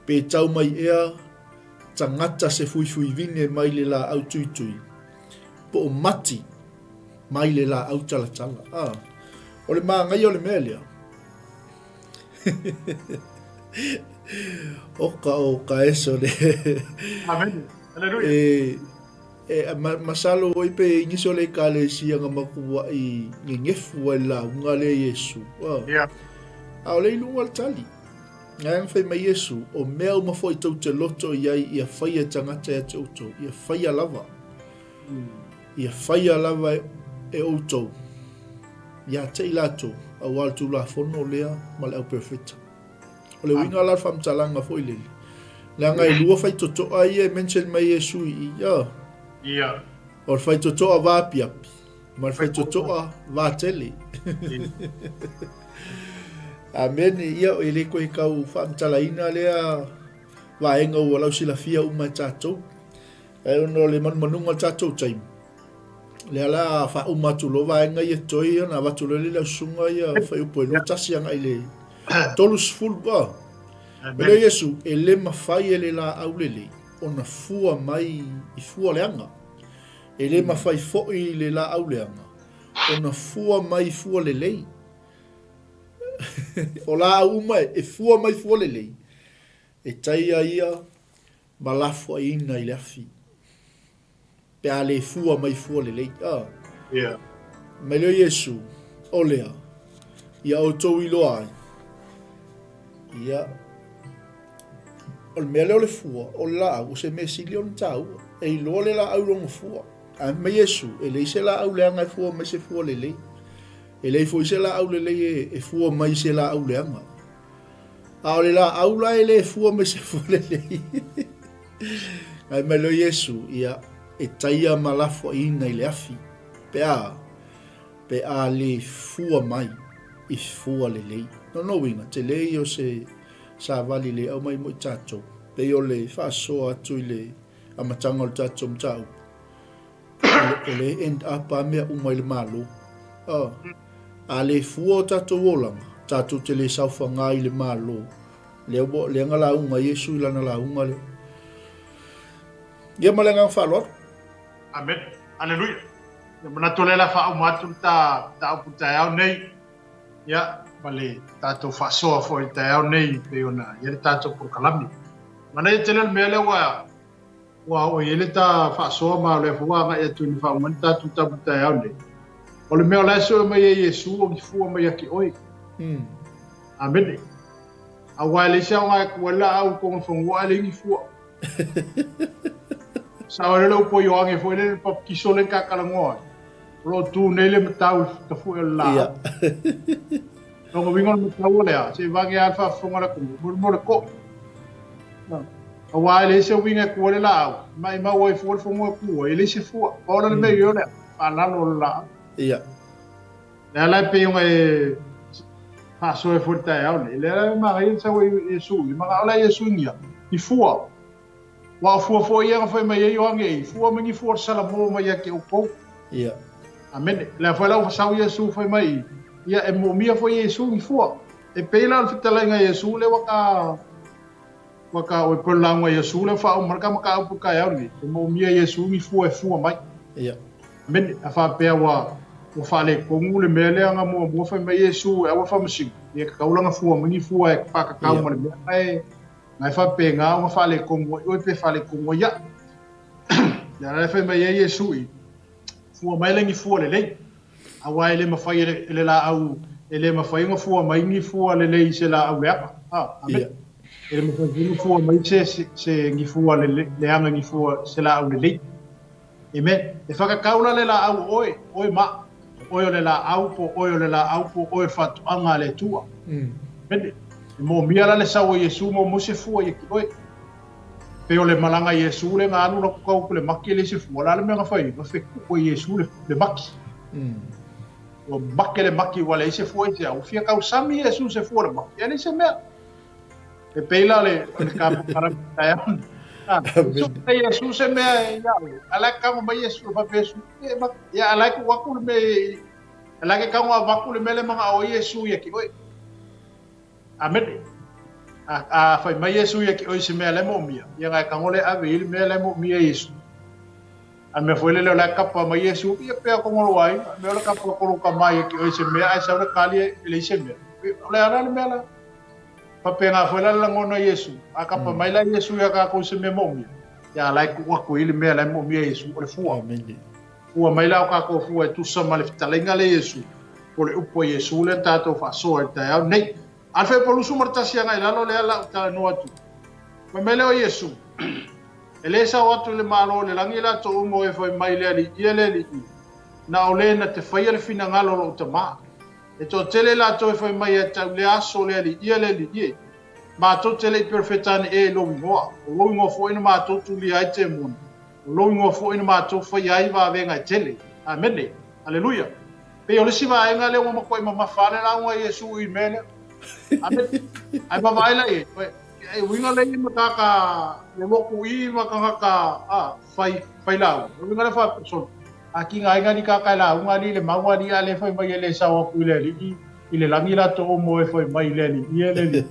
pe tau mai ea tagata se fuifuivine mai le laau tuitui, po o mati mai le laau talatala. A, o le manaia o le mea lea. Oka o ka eso le. Amen. Hallelujah. E, E, ma, masalo oi pe nisi o le ekalesia nga makuaʻi gegefu ai le lauga lea Iesu. Ah. Yeah. A o le i luga o le tali. Ngai ang fai mai Iesu, o mea uma foi tou te loto i ai ia faia e tagata ia te outou, ia faia lava. Ia faia lava e, e outou. Ia te i latou, auā le Tulafono lea ma le au perofeta. O le uiga la o le faamatalaga foi lele, leaga e lua faitotoa ia e mention mai e Iesu i i, ioe. Ia. O le faitotoa vaapiapi ma le faitotoa vatele. Amene. Ia, e le koe tau faamatalaina lea vaega ua lausilafia uma e tatou. Ae ona o le manumanuga o le tatou taimi, lea la faauma atu loa vaega ia totoe ia ona avatu loa lea i lau susuga ia fuaiupu e 21 agai i le 30. A. Mai lea Iesu, e le mafai e le laau lelei ona fua mai i fua leaga. E le mafai foi i le laau leaga ona fua mai i fua lelei. O laau uma e fua mai fua lelei, e taia ia ma lafoaiina i le afi, pe a le fua mai fua lelei. A. Yeah. Mai lea o Iesu, o lea, ia outou iloa ai, ia, o le mea lea o le fua, o le laau, o se mea sili ona taua. E iloa le laau i lona fua. Ae fai mai Iesu, e leai se laau leaga e fua mai se fua lelei. E leai foi se laau lelei e, e fua mai se laau leaga. A o le laau la e le fua mai se fua lelei. Fai mai loa Iesu, ia, e taia ma lafoaiina i le afi, pe a, pe a le fua mai i fua lelei. Lona uiga, tele ia o se savali le aumai mo i tatou, pei o le faasoa atu i le amataga o le tatou mataupu. O le end up a mea uma i le Malo. Oh. A le fua o tatou olaga, tatou te le saofagā i le Malo. Lea ua, lea na lauga ai Iesu i lana lauga lea. Ia ma le agaga faaaloalo. Amen. Aleluia. Ia manatu o lea la faauma atu le ta mataupu i le taeao nei, ia, ma le tatou faasoa foi i le taeao nei pei ona i ai le tatou polokalame. Manaia tele le mea lea ua ua oo i ai le ta faasoa ma o lea foi ua agai atu ina faauma ai le tatou mataupu i le taeao nei. O le mea o la e sue mai ai Iesu o ni fua mai ia te oe. Amene. Aua e leai se aoga e tu ai le laau i totonu o le fanua ae leai ni fua. Sao ai le upu a Ioane foi lele le papatiso lea na ta talanoa ai. O lo o tu nei le matau i le tafu'e o le laau. Lona uiga o le matau o le a? Se i vage lava le faafofoga a le atunuu, mo le to'i. Aua e leai se uiga e tu ai le laau, maimau ai fua le fanua e tu ai, e leai se fua. Pau la le mea i o le a? Faalalo o le laau. Lea la e pei ona e faasoa foi le taeao nei. Lea la e manaia le sau e Iesu i manao la Iesu ia i fua. Ua o fua foi ia na fai mai ai Ioane i fua mai ni fua o le Salamo mai ia te outou. Ia. Amene. Lea foi la ua sau Iesu fai mai ia e moomia foi Iesu ni fua. E pei la o le fetalaiga Iesu lea ua ta ua ta oi pei o le lauga Iesu lea ua faauma le ta mataupu i le taeao lenei. E moomia Iesu ni fua e fua mai. Ia. Amene. A faapea ua ua faaletonu le mea lea na muamua fai mai Iesu e aua le faamasino, ia e tatau la ona fua mai ni fua e faatatau ma le mea na e na e faapena ona faaletonu ai oe pe faaletonu ai au. Lea la e fai mai ai Iesu i, fua mai la ni fua lelei. Aua e le mafai e le, e le laau, e le mafai ona fua mai ni fua lelei i se laau leaga. Ah, amene. E le mafai foi ona fua mai se, se, se ni fua lele, leaga ni fua se laau lelei. Amen. E whakakau la le laau o oe, oe ma, oe o le laau, po oe o le laau, po oe o le whatoanga a le Atua. Amen. E mōmia la le sau o Iesu mo mo se fua ia ki oe. Pe o le malanga Iesu le nga alu la kukau ku le maki e le se fua, la le mea nga whai, nga wheku o Iesu le, le maki. Ua make le maki ua leai se fua i se au. Fia kau sami Iesu se fua le maki, e leai se mea. E pei la le, le ka parami taeao. Ah, so mai Iesu se mea e ia oe. A la e kago mai Iesu, e faapea Iesu, e ma, ia a la e tuu atu le mea i, a la e ke kago avaku le mea le mangao ai Iesu ia ki oe. Amene. A, a fai mai Iesu ia ki oe se mea le moomia, ia nga e kago le ave i le mea le moomia Iesu. A mea foi lele o la e kapa mai Iesu, ia pea kongo lo ai, mea o le kapa kolo ka mai ia ki oe se mea, ai sau le kali e le se mea. O le ala le mea la. Faapena foi la le lagona o Iesu. A kapa mai la Iesu iā kākou i se mea moomia, ia la e tuu atu i le mea la e moomia e Iesu, o le fua. Amene. Fua mai la o kākou fua e tusa ma le fetalaiga lea Iesu, po o le upu a Iesu lea na tātou faasoa i le taeao nei. A le Fepalusu ma le tasi agai lalo lea la ou talanoa atu. Fai mai lea o Iesu, E le sao atu i le Malo o le lagi latou uma o e fai mai le Alii e le Alii, na o le na te faia le finagalo o lou Tama. E toatele latou e fai mai ia te au lea aso, le Alii e, le Alii e. Matou te le i perofeta ane ea i lou igoa, o lou igoa foi na matou tulia ai temoni, o lou igoa foi na matou faia ai vavega e tele. Amene. Aleluia. Pei o le isi vaega lea ua matuai mamafa lava le lauga a Iesu i le mea lea. Amene. Ae vaavaai la i ai, e uiga lea i matata le lotu i ma tagata a fai fai lauga. O uiga lea faapea, sole, A ki nga aiga ni kaka e lauga ali le mau ali a le fai mai e le sao aku i le alii i le lagi latou o mo e fai mai i le alii e le alii.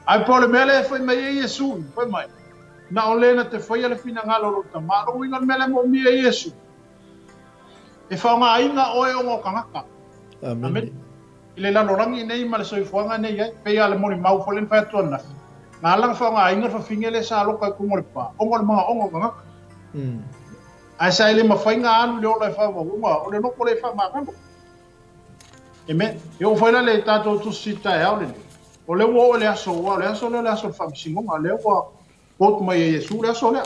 Ae po o le mea lea e fai mai ai Iesu, fai mai, Na o le na te faia le finagalo o lou Tama. O lona uiga o le mea lea e moomia e Iesu, e faaaogaina oe ona o tagata. Amene. I le lalolagi nei ma le soifuaga nei ai, pei lava le molimau foi lea na fai atu ananafi, na ala ona faaaogaina le fafine lea sa loka i luga o le pa, ona o le manaoga o tagata. Ae sa e le mafai ona alu i le ola e faavauvauga, o le loto lea e faamagalo. Amen. E oo foi la le tatou tusi taeao lenei, o lea ua oo i le aso, aua o le aso lea o le aso o le faamasinoga, o lea ua Quote mai e Iesu le aso lea.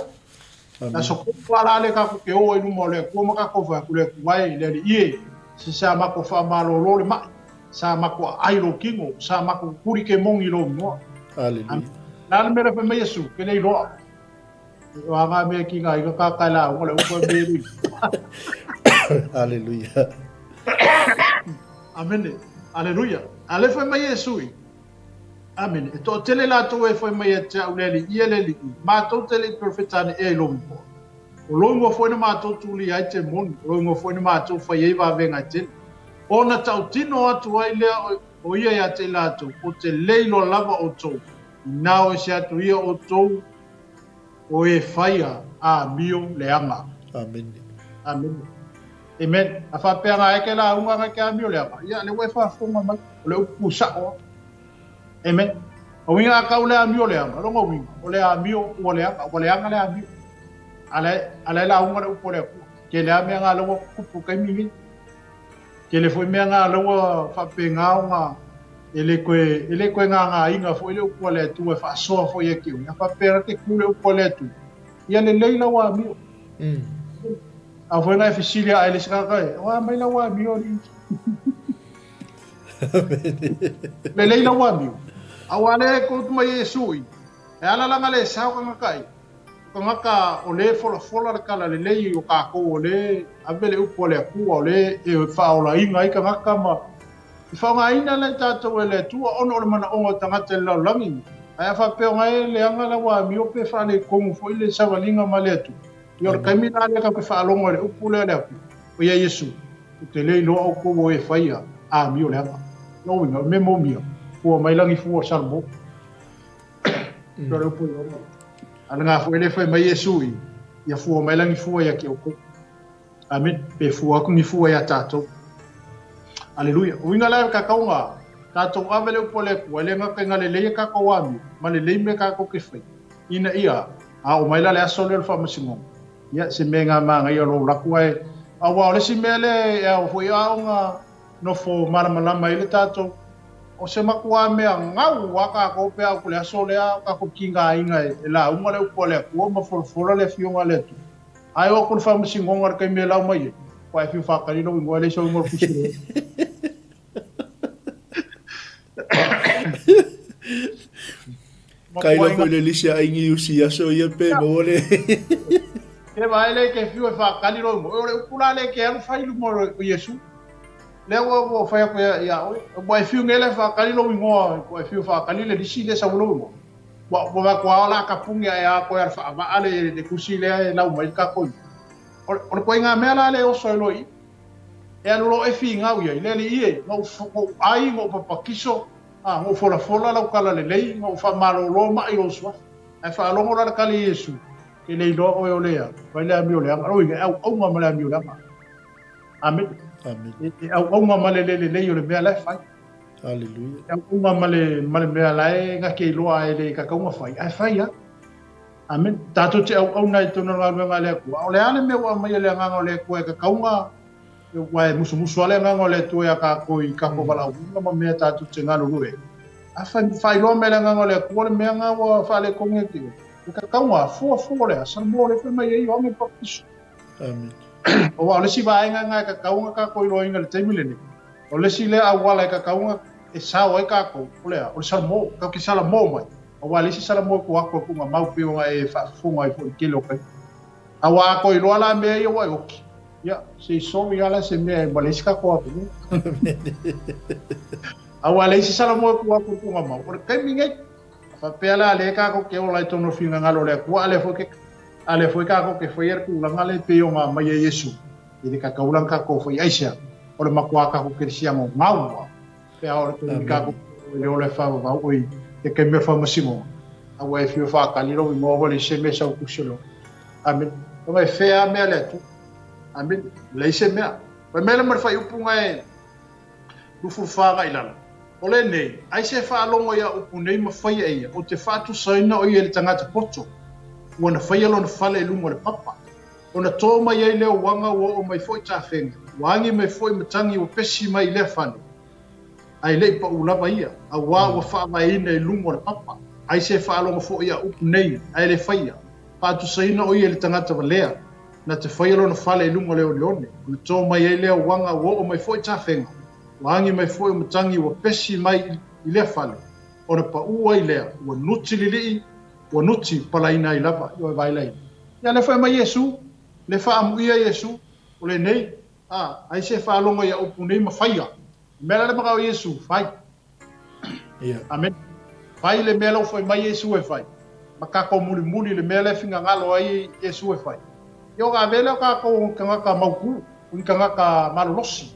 Le aso tonu lava la lea tatou te o ai i luma o le Atua ma tatou fai atu, Le Atua e, le Alii e, se sa matou faamalolo le mai, sa matou aai lou tino, sa matou tutuli ke moni i lou inoa. Aleluia. Le a le mea lea fai mai Iesu, ke le iloa. O a ngā mea ki ngā ika kākai la unga le upa me ri. Aleluia. Amene. Aleluia. A le fai mai Iesu i. Amene. E toatele latou e fai mai ia te au, Le Alii e, le Alii, matou te le i perofeta ane ea i lou igoa. O lou igoa foi na matou tulia ai temoni, o lou igoa foi na matou fai ai vavega e tele. Ona tautino atu ai lea o ia ia te i latou, O te le iloa lava outou, inā o ese atu ia outou o e faia amio leaga. Amene. Amene. Amen. A faapea nga e ke lauga nga ke amio leaga, ia le ua e faafofoga mai, o le upu sa'o a. Amen. O uiga a kau le amio leaga, o lona uiga, o le amio ua leaga, ua leaga le amio. A la a la e lauga le upu a le Atua. Tele a mea nga la ua tutupu i taimi nei. Tele foi mea nga la ua faapena ona e le toe e le toe gagāina foi le upu a le Atua e faasoa foi ia te oe. A faapea la te tu le upu a le Atua, ia lelei lau amio. A foi na e fesili ae le isi tagata e, o a mai lau amio alii? Lelei lau amio. Aua lea e kou mai Iesu i, e ala langa le sao kangaka i, o kangaka o le folafola le kala lelei o kakou o le ave le upu a le Atua o le e faaolaina ai kangaka ma i faaaogaina lea i tatou e le Atua ona o le manaoga o tagata i le lalolagi. Ae a faapea o gae leaga lau amio pe faaletonu foi le savaliga ma le Atua, Ia o le taimi la lea tatou te faalogo ai i le upu lea a le Atua, o ia Iesu, ou te le iloa outou o e faia amio leaga. Lona uiga, o le mea moomia, fua mai lagi fua o Salomon. O le upu i ona. A le ngā foi le fai mai Iesu i, ia fua mai lagi fua ia ki outou. Amen. Pe fua aku ni fua ia tātou. Aleluia. O uiga la e kakau ngā, tātou ave le upu a le Atua, e le gata i ngā lelei e kākou amio, ma lelei mea kākou ke whai. Ina ia, a oo mai la le aso lea o le faamasinoga, ia, se mea ngā māngaia o lou laku ae, aua o le isi mea lea e ao foi aoga nofo malamalama ai le tātou, o se makuā mea gau a kākou pe a uku le aso lea o kākou kīgāiga e lauga le upu a le Atua ma folafola le Afioga a le Atua. Ae oo atu le faamasinoga i le taimi e lau mai ai, ua e fiu faatali lou igoa e leai sou igoa o le tusi lea. Kai la foi le lisi a ingi usi aso ia pe maua le. Ke vae le ke fiu e whakali roi mo. O le upu la le ke alu whai luma o Iesu. Lea ua ua whai aku ia ia oe. Ua e fiu ngele whakali lo ingoa, ua e fiu whakali le lisi le sa lo ingoa. Ua ua va kua la ka pungi a ia koe ar whaavaa le le kusi lea e lau mai ka koi. O le koe ngā mea la le oso e loi. E alu loa e figau ia i le alii e, na ou ai, na ou papakiso, a, na ou folafola lau tala lelei, na ou faamalōlō maʻi lou suafa. Ae faalogo la le tali i Iesu, Ke le iloa oe o le a, fai le amio leaga. Lona uiga, e auauna ma le amio leaga. Amene. Amene. E auauna ma le le lelei o le mea la e fai. Haleluia. E auauna ma le, ma le mea la e gake iloa e le kakauga fai, ae fai lava. Amene. Tatou te auauna i totonu o le galuega a le Atua. A o le a le mea ua aumaia e le Agaga o le Atua e kakauga, aua e musumusu lava le Agaga o le Atua iā kākou i kākou valaauina ma mea tatou te galulue ai. A faailoa mai e le Agaga o le Atua le mea lena ua faaletonu ia te oe, e kakauga, fuafua lea, Salamo lea fai mai ai Ioane Papatiso. Amene. Aua o le isi vaega lena e kakau ona kākou iloaina i le taimi lenei, o le isi lea auala e kakau ona e sao ai kākou, o le a? O le Salamo, tatou te Salamo mai. Aua e leai se Salamo e tuu atu e tuuga mau pei ona e faafofoga ai foi i le tele o taimi. Aua a toe iloa la mea ia ua e oti, ia, se i sorry lava la se mea ua leai se tatou avanoa. Aua e leai se Salamo e tuu atu e tuuga mau, o le taimi nei. A faapea la lea tatou te ola i totonu o le finagalo o le Atua, a lea foi ke, a lea foi tatou te faia le tulaga lea e pei ona aumai e Iesu, e le tatau la ona tatou fai aisea, o le matua tatou kerisiano gau lava. Pe a o le taimi tatou i le ola e faavavau oi le taimi o le faamasinoga, a ua e fiu e faatali lou igoa ua leai se mea e sau tusi o le ola. Amene. Ona e fea a mea le Atua. Amene. Leai se mea. Fai mai le ma le faaiupu na e 24 agai i lalo. O lenei, ai se faalogo ia upu nei ma faia e ia, o te faatusaina o ia i le tagata poto, ua na faia lona fale i luga o le papa. Ona tō mai ai lea uaga ua oo mai foi tafega, ua agi mai foi matagi ua pesi mai i lea fale, ae le i paʻu lava ia, auā ua faavaeina i luga o le papa. Ai se faalogo foi a upu nei, ae le faia, faatusaina o ia i le tagata valea, na te faia lona fale i luga o le oneone, ona tō mai ai lea uaga ua oo mai foi tafega, ua agi mai foi matagi ua pesi mai i lea fale, ona paʻu ai lea, ua nuti lilii, ua nuti palaina ai lava i oe vailai. Ia le fai mai Iesu, le faamuia Iesu, o lenei, a, ai se faalogo ia upu nei ma faia. Le mea la le makao Iesu, fai. Ia. Amen. Fai le mea la ua fai mai Iesu e fai. Ma kakou mulimuli le mea lea fingagalo ai Iesu e fai. Ia o ka vele o kakou kangaka mautu, o ni kangaka malolosi,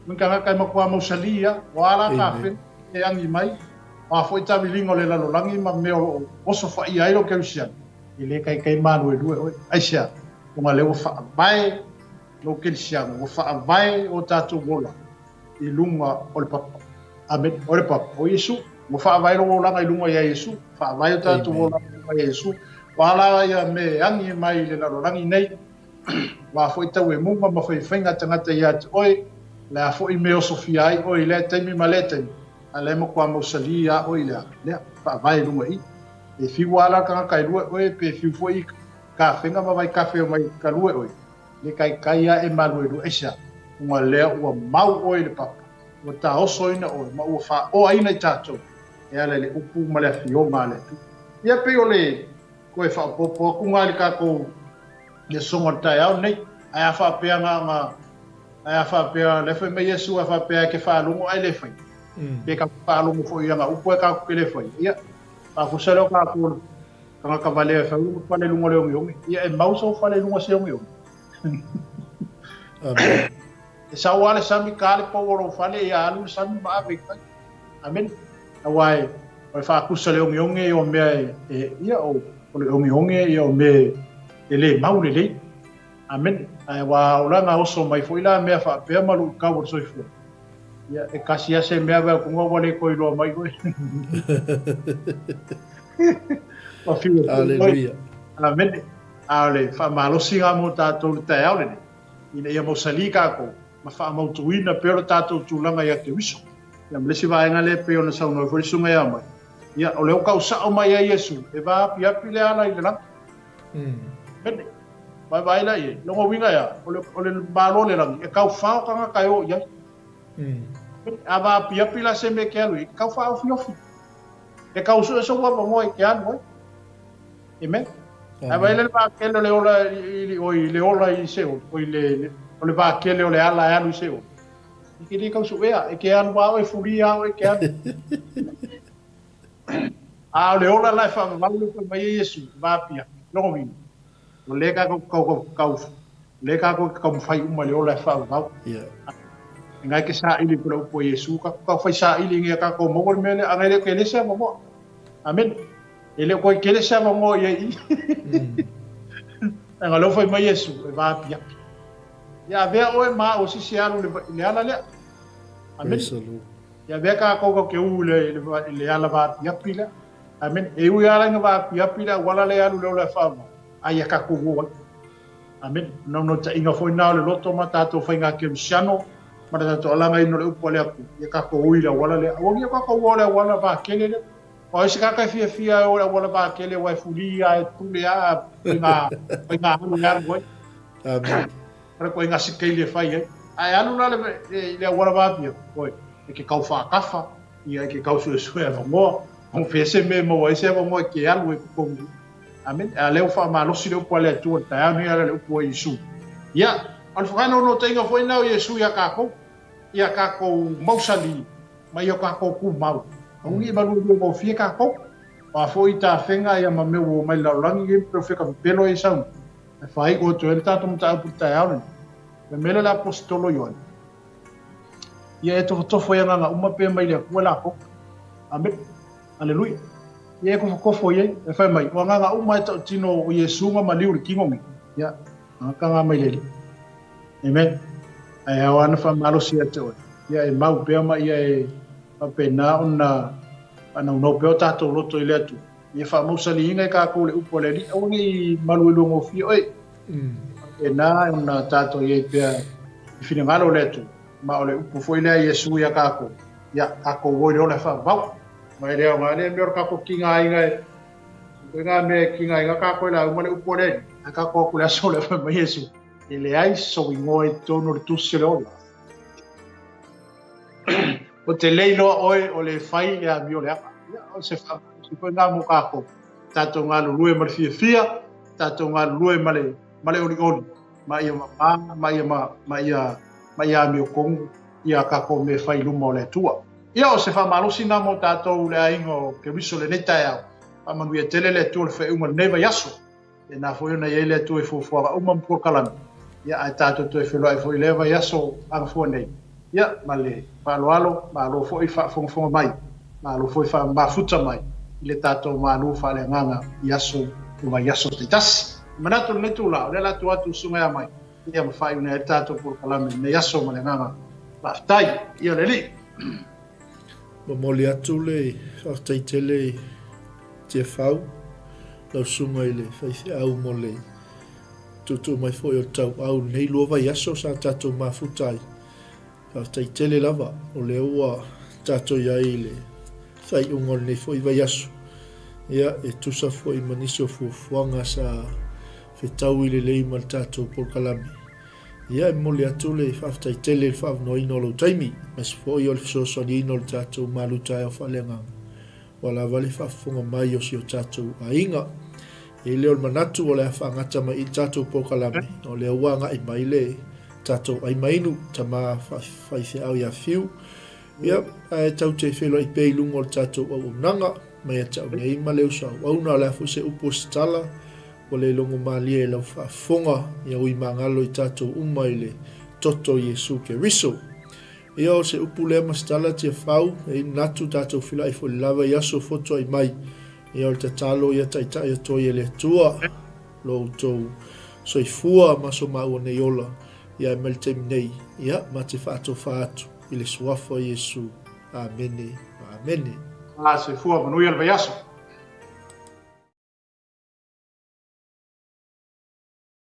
o ni kangaka e matua mausali ia, o a la ka fe e agi mai, o a foi tawiliga o le lalolagi ma mea o loo oso faia ai lou kerisiano, e le kaikai maluelue oe. Aisea? Ona lea ua faavae lou kerisiano, ua faavae o tatou ola i luga o le papa. Amene. O le papa, o Iesu. Ua faavae lou olaga i luga ia Iesu. Faavae o tatou olaga i luga ia Iesu. O a la ia me agi mai i le lalolagi nei, o a foi tauemuga ma faifaiga a tagata ia te oe, le a foi me osofia ai oe i lea taimi ma lea taimi, a lea matua mausali ia oe i le a, lea, faavae i luga i. E fiu a la tagata e lua oe, pe fiu foi kafega ma vaikafe o mai kalue oe, le kaikai a e maluelue aisea, ona lea ua mau oe i le papa, ua taosoina oe ma ua faaoaina i tatou e ala i le upu ma le afioga a le Atua. Ia pei o le toe faaopoopo atu na i le tatou lesoga o le taeao lenei. Ae a faapea na ona, ae a faapea, lea fai mai Iesu a faapea e ke faalogo ae le fai. Pe ka faalogo foi i ana upu ae tatou te le fai. Ia, faafusa lea o tatou tagata valea e fai lona fale i luga o le ogeoge. Ia e mau sou fale i luga o se ogeoge. Amen. E sau lava le sami, ta le pou o lou fale, ia alu le sami ma ave i tai. Amen. Aua e, o le faakusa le ogeoge o mea e, e ia o, o le ogeoge ia o mea e le mau lelei. Amen. Ae ua o la na oso mai foi la mea faapea ma luitau o le soifua. Ia, e kasi lava se mea vea kuga ua le toe iloa mai oe. Ua fiu e pule oe. Aleluia. Amene. A o le faamalosi lena mo tatou i le taeao lenei, ina ia mausali tatou ma faamautuina pea lo tatou tulaga ia Keriso. Ia ma le isi vaega lea e pei ona saunoa ai foi le susuga ia Mai, ia o lea ua tau sao mai ai Iesu, e vaapiapi le ala i le lagi. Amene. Vaevae la i ai, lona uiga e a? O le, o le Malo o le lagi, e tau fao tagata e o i ai. A vaapiapi la se mea e ke alu i ai, e tau faaofiofi. E tau sue sou avanoa e ke alu ai. Amen. Ae vaai la le vakele o le ola i, oi, le ola i Seol, oi le, o le vakele o le ala e alu i Seol. E ke le tau suea, e ke alu a oe, fulia a oe ke alu. A o le ola la e faavavau le fai mai e Iesu, vaapiapi, lona uiga, o lea tatou te tau, tau, lea tatou te taumafai uma i le ola e faavavau. Yeah. E ngai ke saili po le upu a Iesu, tatou tau fai saili ina ia tatou maua le mea lea, a ngai le o ke le se avanoa. Amen. E le o koe kele se avanoa i ai i. Leaga o lea ua fai mai Iesu, e vaapiapi. Ia avea oe ma au e sisi e alu i le ala lea. Amen. Praise the Lord. Ia avea kākou kau ke ū i le, i le ala vaapiapi lea. Amen. E ui ala ina vaapiapi le auala lea e alu le ola e whaamau, a ia kākou ō ai. Amen. Naunautaiga foi na o le loto ma tātou whainga kerisiano, ma le tātou alanga ina o le upu a le Atua, ia kākou ū i le auala lea. Aua nīa kākou ō le auala vākele lea. O ai se tagata e fiafia e o i le auala vākele aua e fulī a e pule a i ngā, i ngā alu e alu ai. Amen. Pare koe i ngā sikeili e whai ai. A e alu la le, i le auala vāpia, oi, e ke kau whākafa, ia e ke kau suesue avanoa, o whea se mea e maua ai se avanoa e ke alu e totonu. Amen. A lea ua faamalosi le upu a le Atua i le taeao nei ala le upu a Iesu. Ia, o le whakanonotainga foi na o Iesu i a kākou, i a kākou mausali ma i o kākou kūmau. Aua ne i maluelue gofie kākou. O a foi tafega ia ma mea ua oo mai i le lalolagi nei, pe o fea ka pepelo ai e sau nei. E faaiu atu ai le tatou mataupu i le taeao lenei. Fai mai lea le Aposetolo Ioane, Ia e tofotofo i agaga uma pea mai le Atua lakou. Amene. Aleluia. Ia e kofokofo i ai, e fai mai, o agaga uma e tautino o Iesu nga maliu i le kino nei. Ia, aga ka mai le Alii. Amen. Ae ao ana faamalosi ia te oe. Ia e mau pea ma ia e faapena ona faanaunau pea o tatou loto i le Atua. Ia faamausaliina e kākou le upu a le Alii, aua ne i maluelue gofie oe. Faapena ona tatou i ai pea i finagalo o le Atua. Ma o le upu foi lea a Iesu ia kākou, ia kākou o i le ola e faavavau. Ma e le aoga lea mea o le kākou kigaina e koe ngā mea e kigaina kākou e la uma le upu a le Alii. Ae kākou aku le aso lea fai mai Iesu, e leai sou igoa i totonu o le tusi o le ola. O te lei loa oe o le fai le amio leaga. Ia, o se faamalosi foi lena mo kākou. Tatou galulue ma le fiafia, tatou galulue ma le, ma le olioli, ma ia mamā, ma ia, ma, ma ia, ma ia amio tonu ia kākou mea e fai i luma o le Atua. Ia, o se faamalosi lena mo tātou le aiga o Keriso lenei taeao. Faamanuia tele le Atua i le faaiuga o lenei vaiaso. Tēnā foi ona i ai le Atua i fuafuaga uma ma polokalame, ia ae tātou toe feiloai foi i lea vaiaso agafua nei. Ia, ma le faaaloalo, malo foi faafogafoga mai, malo foi faamafuta mai i le tātou malu faaleagaga i aso o vaiaso taitasi. Manatu lenei itula, o lea o le a tuu atu i le Susuga ia Mai, ia ma faaiuina ai le tatou polokalame i lenei aso ma le agaga faafetai. Ia le Alii. Momoli atu le faafetai tele i Tiafau, lau susuga i le faifeau mo le tuutuu mai foi o le tauau i lenei lua vaiaso sa tatou mafuta ai. Faafetai tele lava o lea ua tatou i ai i le faaiuga o lenei foi vaiaso. Ia, e tusa foi ma nisi o fuafuaga sa fetaui lelei ma le tatou polokalame. Ia, e momoli atu le faafetai tele i le faaavanoaina o lou taimi, aemaise foi o le fesoasoaniina o le tatou malu taeao faaleagaga. Ua lava le faafofoga mai o si o tatou aiga. E le o le manatu o le a faagata mai i le tatou polokalame, o lea ua agai mai le tatou ai mainu, tama faifeau ia Fiu. Ia, ae tau te feiloai pea i luga o le tatou auaunaga, mai ia te au nei ma le uso auauna, o le a foi se upu o se tala, ua le logo malie i lau faafofoga, ia ui magalo i tatou uma i le toto o Iesu Keriso. Ia o se upu lea ma se tala Tiafau, e manatu tatou filai foi lava i aso fotuai mai. Ia o le tatalo ia taitai atu ai e le Atua lo outou soifua ma so maua nei ola, ia ae mai le taimi nei, ia ma te faatofa atu i le Suafa o Iesu. Amene ma amene. Soifua manuia le vaiaso.